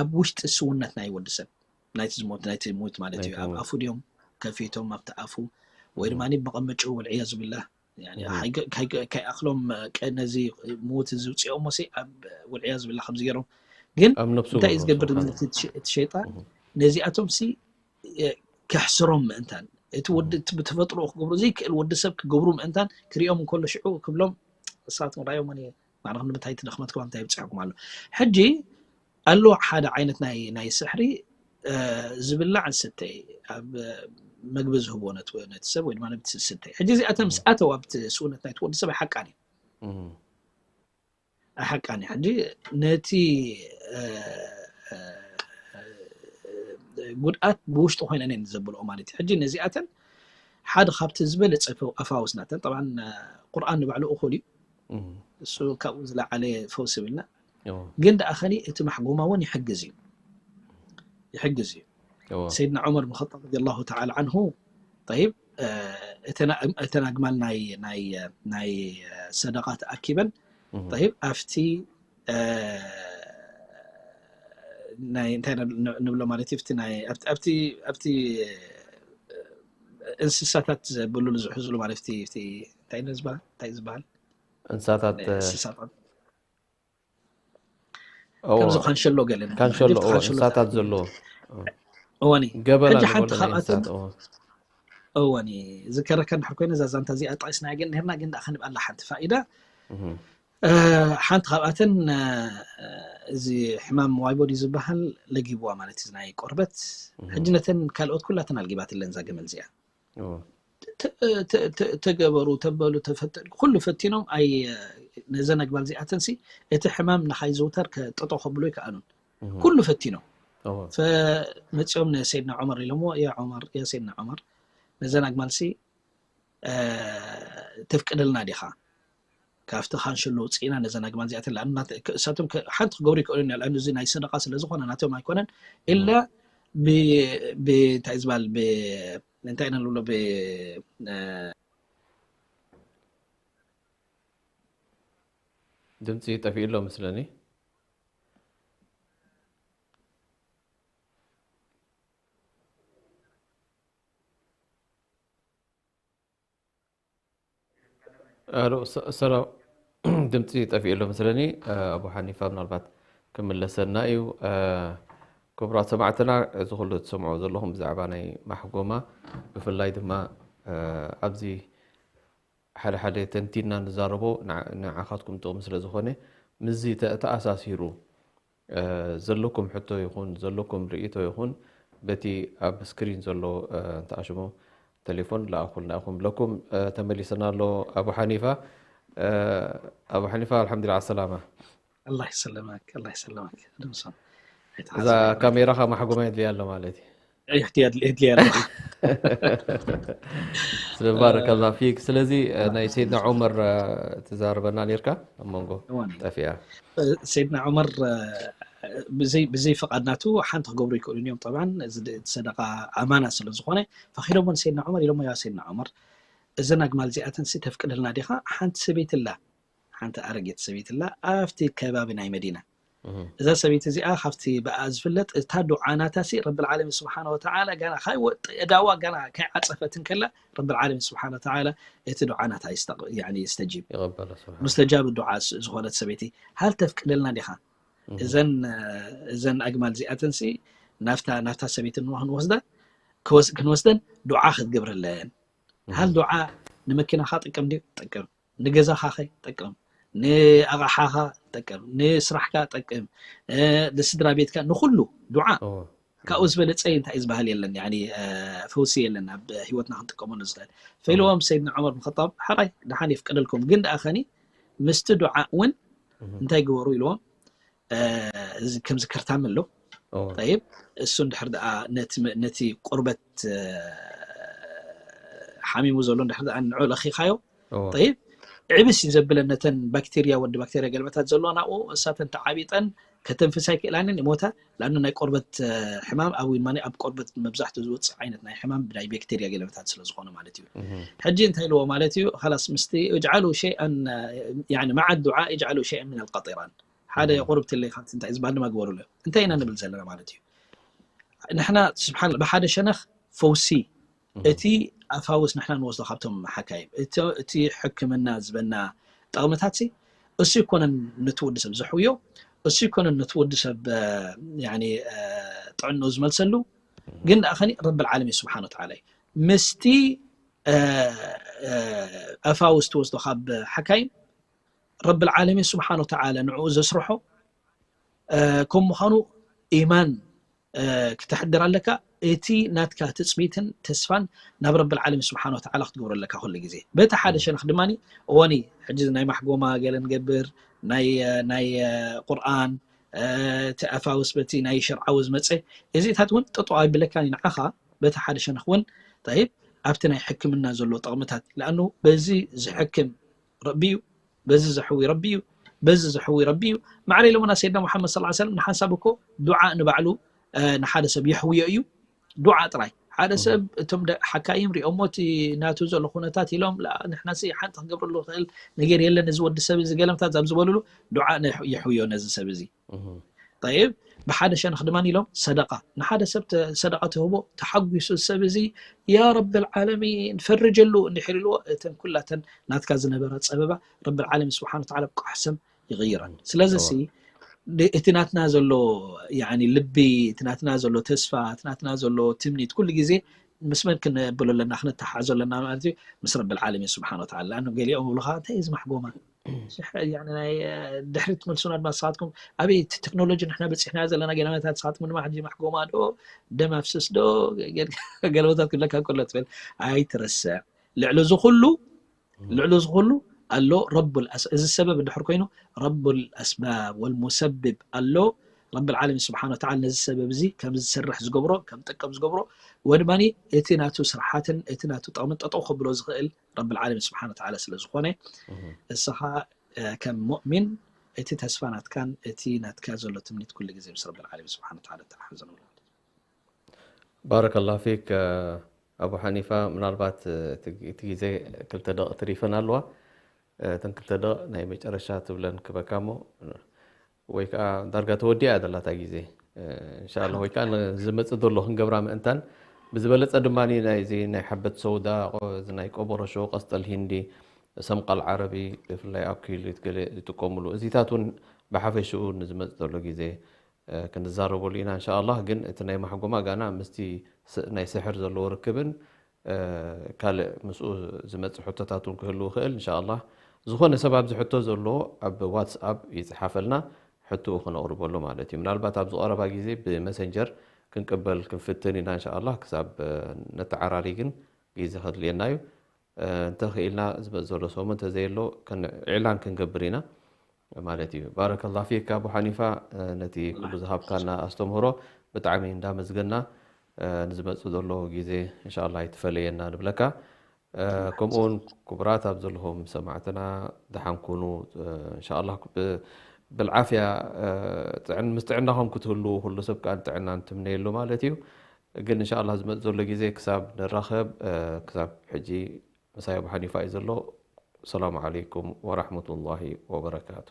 ኣብ ውሽጢ ስውነት ናይ ወዲ ሰብ ናይቲ ዝሞት ናይቲ ሙት ማለት እዩ። ኣብ ኣፉ ድዮም ከፊቶም ኣብቲ ኣፉ ወይ ድማ መቐመጭኡ ወልዕያዙ ቢላህ ከይኣኽሎም ነዚ ምውት እዚ ውፅኦም ሲ ኣብ ወልዕያዙ ቢላህ ከምዚ ገይሮም ግን እንታይ እዩ ዝገብር እቲ ሸይጣን ነዚኣቶም ሲ ከሕስሮም ምእንታን እቲ ወዲ ብተፈጥሮ ክገብሮ ዘይክእል ወዲ ሰብ ክገብሩ ምእንታን ክሪኦም እንከሎ ሽዑ ክብሎም ንስኻትኩም ራእዮም ባዕልኹም ንምንታይ ትደኽመትኩም እንታይ ይብፅሐኩም ኣሎ። ሕጂ ኣሎ ሓደ ዓይነት ናይ ናይ ስሕሪ ዝብላዕ ዝስተ ኣብ መግቢ ዝህብዎ ነቲ ሰብ ወይ ድማ ነቲ ዝስተ። ሕጂ እዚኣተን ምስ ኣተው ኣብቲ ስውነት ናይቲ ወዲ ሰብ ኣይሓቃን እዩ ኣይሓቃን እዩ። ሕጂ ነቲ ጉድኣት ብውሽጢ ኮይነን እየን ዘብልኦ ማለት እዩ። ሕጂ ነዚኣተን ሓደ ካብቲ ዝበለፀ ኣፋውስ ናተን ጠብዓ ቁርኣን ንባዕሉ እኹል እዩ። እሱ ካብኡ ዝለዓለ ፈውስ ይብልና። ግን ደኣ ኸኒ እቲ ማሕጎማ እውን ይሕግዝ እዩ ይሕግዝ እዩ። ሰይድና ዑመር ብን ኸጣብ ረዲየላሁ ተዓላ ዓንሁ ጠይብ እተን ኣግማል ናይ ናይ ናይ ሰደቃ ተኣኪበን ጠይብ ኣብቲ ናይ እንታይ ንብሎ ማለት እዩ ኣብቲ እንስሳታት ዘብሉሉ ዝሕዝሉ ማለት እንታይ ዝበሃል እንታይ ዝበሃል እንስሳታት እንስሳታት ከምዚ ካንሸሎ ገለ ካንሸሎ እንስሳታት ዘለዎ እወኒ ገበላ ሓንቲ ካብኣተን እወኒ ዝከረካ እንድሕር ኮይነ እዛ ዛንታ እዚኣ ጠቂስናያ ግን ነርና ግን ደኣ ክንብኣላ ሓንቲ ፋኢዳ ሓንቲ ካብኣተን እዚ ሕማም ዋይቦዲ ዝበሃል ለጊብዋ ማለት እዩ ናይ ቆርበት ሕጂ ነተን ካልኦት ኩላተን ኣልጊባትለን እዛ ገመል እዚኣ ተገበሩ ተበሉ ተፈተን ኩሉ ፈቲኖም ኣይ ነዘን ኣግባል እዚኣተን ሲ እቲ ሕማም ንኻይዝውተር ጠጦ ከብሉ ይከኣሉን ኩሉ ፈቲኖም መፂኦም ንሰይድና ዑመር ኢሎምዎ ያ ዑመር ያ ሰይድና ዑመር ነዘን ኣግማል ሲ ተፍቅደልና ዲኻ ካብቲ ካንሽሎ ውፅኢና ነዘን ኣግማል እዚኣተን ለኣኑ እሳቶም ሓንቲ ክገብሩ ይክእሉ ኢና ለኣኑ እዚ ናይ ሰደቃ ስለ ዝኾነ ናቶም ኣይኮነን ኢላ እንታይ ዝበሃል እንታይ ኢና ንብሎ ድምፂ ጠፊኡ ኣሎ መስለኒ ኣሎ ሰላም ድምፂ ጠፊኡ ኣሎ መስለኒ ኣቡ ሓኒፋ ምናልባት ክምለሰና እዩ ክቡራት ሰማዕትና እዚ ኩሉ ትሰምዑ ዘለኹም ብዛዕባ ናይ ማሕጎማ ብፍላይ ድማ ኣብዚ ሓደ ሓደ ተንቲና ንዛረቦ ንዓኻትኩም ጥቕሚ ስለ ዝኾነ ምስዚ ተኣሳሲሩ ዘለኩም ሕቶ ይኹን ዘለኩም ርእይቶ ይኹን በቲ ኣብ ስክሪን ዘሎ እንተኣሽሙ ቴሌፎን ለኣኹልና ኢኹም ብለኩም ተመሊስና ኣሎ ኣቡ ሓኒፋ ኣቡ ሓኒፋ ኣልሓምዱሊላ ሰላማ الله يسلمك الله يسلمك ድምሶም እዛ ካሜራኻ ማሕጎማ የድልያ ኣሎ ማለት እዩ እሕትያ የድልያ ኣለዋ። ስለ ባረከላ ፊክ። ስለዚ ናይ ሰይድና ዑመር ትዛረበና ነርካ ኣብ መንጎ እዋን ጠፊኣ። ሰይድና ዑመር ብዘይ ብዘይ ፍቓድ ናቱ ሓንቲ ክገብሩ ይክእሉን እዮም። ጠብዓን እዚ ድ- ሰደቃ ኣማና ስለ ዝኾነ ፈኺዶሞ ንሰይድና ዑመር ኢሎሞ፣ ያ ሰይድና ዑመር፣ እዘን ኣግማል እዚኣተንሲ ተፍቅደልና ዲኻ? ሓንቲ ሰበይቲ ኣላ፣ ሓንቲ ኣረጌት ሰበይቲ ኣላ ኣብቲ ከባቢ ናይ መዲና። እህ፣ እዛ ሰበይቲ እዚኣ ካብቲ ብኣ ዝፍለጥ እታ ዱዓ ናታ ሲ ረብል ዓለሚን ስብሓነ ወተዓላ ጋና ካይ ወጥ እዳዋ ጋና ካይ ዓፀፈትን ከላ ረብል ዓለሚን ስብሓነ ወተዓላ እቲ ዱዓ ናታ ይስተቕ- ያኒ ይስተጂብ ይቐበሎ ስብሓን። ሙስተጃብ ዱዓ ስ- ዝኾነት ሰበይቲ። ሃል ተፍቅደልና ዲኻ? እህ፣ እዘን እዘን ኣግማል እዚኣተንሲ ናፍታ ናፍታ ሰበይቲ ንዋ ክንወስዳ ክወስ- ክንወስደን ዱዓ ክትገብረለን። ሃል እህ፣ ዱዓ ንመኪናኻ ጠቅም ድዩ? ጠቅም። ንገዛኻ ኸ ጠቅም። ንኣቕሓኻ ጠቅም። ንስራሕካ ጠቅም። እ፣ ንስድራ ቤትካ ንኹሉ ዱዓ እዎ። ካብኡ ዝበለፀ እንታይ ዝበሃል የለን። ያኒ እ፣ ፈውሲ የለን ኣብ ህይወትና ክንጥቀመሉ ዝኽእል። ፈኢልዎም ሰይድና ዑመር ብን ኸጣብ ሓራይ ደሓን የፍቀደልኩም፣ ግን ደኣ ኸኒ ምስቲ ዱዓ እውን እህ፣ እንታይ ግበሩ ኢልዎም። እ፣ እዚ ከም ዝክርታም ኣሎ። እዎ። ጠይብ፣ እሱ እንድሕር ደኣ ነቲ መ- ነቲ ቁርበት እ፣ ሓሚሙ ዘሎ እንድሕር ደኣ ንዑ ለኺኻዮ እዎ። ጠይብ፣ ዕብስ እዩ ዘብለን። ነተን ባክቴርያ ወዲ ባክቴርያ ገለመታት ዘለዋ ናብኡ እሳተን ተዓቢጠን ከተንፍሳ ኣይክእላንን ይሞታ። ለኣኑ ናይ ቆርበት እ፣ ሕማም ኣብ ወይማኒ ኣብ ቆርበት መብዛሕትኡ ዝወፅእ ዓይነት ናይ ሕማም ብናይ ባክቴርያ ገለመታት ስለ ዝኾነ ማለት እዩ። እህ፣ ሕጂ እንታይ ኢልዎ ማለት እዩ? ኻላስ ምስቲ እጅዓሉ ሸይኣን እ፣ ያኒ መዓ ዱዓ እጅዓሉ ሸይኣን ምን ኣልቀጢራን፣ ሓደ እህ፣ ቁርብትለይ ካብቲ እንታይ ዝበሃል ድማ ግበሩሉ። እንታይ ኢና ንብል ዘለና ማለት እዩ? ንሕና ስብሓን ብሓደ ሸነኽ ፈውሲ እህ፣ እቲ ኣፋውስ ንሕና ንወስዶ ካብቶም ሓካይም እቲ እቲ ሕክምና ዝበና ጠቕምታት ሲ እሱ ይኮነን ነቲ ወዲ ሰብ ዘሕውዮ፣ እሱ ይኮነን ነቲ ወዲ ሰብ እ፣ ያኒ እ፣ ጥዕንኡ ዝመልሰሉ። ግን ደኣ ኸኒ ረብል ዓለሚን ስብሓን ወተዓላ እዩ ምስቲ እ፣ እ፣ ኣፋውስ ትወስዶ ካብ ሓካይም ረብል ዓለሚን ስብሓን ወተዓላ ንዕኡ ዘስርሖ እ፣ ከም ምዃኑ ኢማን እ፣ ክተሕድር ኣለካ። እቲ ናትካ ትፅቢትን ተስፋን ናብ ረብል ዓለሚን ስብሓን ወተዓላ ክትገብሮ ኣለካ ኩሉ ግዜ። በቲ ሓደ ሸነኽ ድማ እወኒ ሕጂ ናይ ማሕጎማ ገለ ንገብር ናይ እ፣ ናይ እ፣ ቁርኣን እ፣ እቲ ኣፋውስ በቲ ናይ ሸርዓዊ ዝመፀ እዚታት እውን ጠጠው ኣይብለካን እዩ ንዓኻ። በቲ ሓደ ሸነኽ እውን ጠይብ ኣብቲ ናይ ሕክምና ዘሎ ጠቕምታት ለኣኑ በዚ ዝሕክም ረቢ እዩ፣ በዚ ዘሕዊ ረቢ እዩ፣ በዚ ዘሕዊ ረቢ እዩ። ማዕረ ኢሎምና ሰይድና ሙሓመድ ሰለላሁ ዐለይሂ ወሰለም ንሓንሳብ እኮ ዱዓ ንባዕሉ እ፣ ንሓደ ሰብ የሕውዮ እዩ። ዱዓ ጥራይ ሓደ ሰብ እቶም ደ- ሓካይም ሪኦሞ እቲ ናቱ ዘሎ ኩነታት ኢሎም "ላ፣ ንሕናሲ ሓንቲ ክገብረሉ ክእል ነገር የለን እዚ ወዲ ሰብ እዚ" ገለምታት ኣብ ዝበልሉ ዱዓ ነ- የሕውዮ ነዚ ሰብ እዚ። እህ፣ ጠይብ ብሓደ ሸነኽ ድማ ኢሎም ሰደቃ ንሓደ ሰብ ተ- ሰደቃ ትህቦ ተሓጒሱ ሰብ እዚ ያ ረብል ዓለሚን ፈርጀሉ እንድሕር ኢልዎ እተን ኩላተን ናትካ ዝነበራ ፀበባ ረብል ዓለሚን ስብሓን ወተዓላ ብቃሕሰም ይቕይረን። ስለዚ ሲ ድ- እቲ ናትና ዘሎ ያኒ ልቢ እቲ ናትና ዘሎ ተስፋ እቲ ናትና ዘሎ ትምኒት ኩሉ ግዜ ምስ መን ክነብሎ ኣለና ክነተሓዞ ኣለና ማለት እዩ? ምስ ረብል ዓለሚን ስብሓን ወተዓላ። ኣኑ ገሊኦም ይብሉኻ እንታይ እዩ ዝማሕጎማ ሽሕ ያኒ ናይ ድሕሪት መልሱና ድማ ንስኻትኩም ኣበይ እቲ ቴክኖሎጂ ንሕና በፂሕና ዘለና ገለመታት ንስኻትኩም ድማ ሕጂ ማሕጎማ ዶ ደም ኣፍስስ ዶ ገለመታት ክብለካ ከሎ ትብል ኣይትረስዕ። ልዕሊ እዚ ኩሉ ልዕሊ እዚ ኩሉ ኣሎ ረቡል ኣስ- እዚ ሰበብ እንድሕር ኮይኑ ረቡል ኣስባብ ወልሙሰብብ ኣሎ። ረብል ዓለሚን ስብሓን ወተዓላ ነዚ ሰበብ እዚ ከም ዝሰርሕ ዝገብሮ ከም ጠቀም ዝገብሮ ወድማኒ እቲ ናቱ ስርሓትን እቲ ናቱ ጠቕምን ጠጠው ከብሎ ዝኽእል ረብል ዓለሚን ስብሓን ወተዓላ ስለ ዝኾነ እስኻ ከም ሙእሚን እቲ ተስፋ ናትካን እቲ ናትካ ዘሎ ትምኒት ኩሉ ግዜ ምስ ረብል ዓለሚን ስብሓን ወተዓላ ተሓሕዞ ንብሎ። ባረከላሁ ፊክ ኣቡ ሓኒፋ። ምናልባት እቲ ግዜ ክልተ ደቂ ትሪፈን ኣለዋ። እተን ክልተ ደቂ ናይ መጨረሻ ትብለን ክበካ እሞ ወይ ከዓ ዳርጋ ተወዲኣ እያ ዘላታ ግዜ እንሻላ ወይ ከዓ ዝመፅእ ዘሎ ክንገብራ ምእንታን ብዝበለፀ ድማ ናይዚ ናይ ሓበት ሰውዳ እዚ ናይ ቆቦሮሾ ቀስጠል ሂንዲ ሰምቃል ዓረቢ ብፍላይ ኣብ ክሊት ገለ ዝጥቀምሉ እዚታት እውን ብሓፈሽኡ ንዝመፅእ ዘሎ ግዜ ክንዛረበሉ ኢና እንሻላ። ግን እቲ ናይ ማሕጎማ ጋና ምስቲ ናይ ስሕር ዘለዎ ርክብን ካልእ ምስኡ ዝመፅእ ሕቶታት እውን ክህልው ይኽእል እንሻላ። ዝኾነ ሰብ ኣብዚ ሕቶ ዘለዎ ኣብ ዋትስኣፕ ይፅሓፈልና ሕቶኡ ክነቕርበሉ ማለት እዩ። ምናልባት ኣብዚ ቀረባ ግዜ ብመሰንጀር ክንቅበል ክንፍትን ኢና እንሻላ። ክሳብ ነተዓራሪ ግን ግዜ ከድልየና እዩ። እንተኽኢልና ዝመፅ ዘሎ ሰሙን እንተዘየሎ ኢዕላን ክንገብር ኢና ማለት እዩ። ባረከላ ፊክ ኣቡ ሓኒፋ ነቲ ኩሉ ዝሃብካና ኣስተምህሮ ብጣዕሚ እንዳመስገና ንዝመጽእ ዘሎ ግዜ እንሻላ ኣይትፈለየና ንብለካ። ከምኡውን ክቡራት ኣብ ዘለኹም ሰማዕትና ደሓን ኩኑ። እንሻላ ብልዓፍያ ምስ ጥዕናኹም ክትህሉ ኩሉ ሰብ ከዓ ጥዕና እንትምነየሉ ማለት እዩ። ግን እንሻላ ዝመጽእ ዘሎ ግዜ ክሳብ ንራኸብ ክሳብ ሕጂ ምሳይ ኣብ ሓኒፋ እዩ ዘሎ። ሰላሙ ዓለይኩም ወራሕመቱላሂ ወበረካቱ።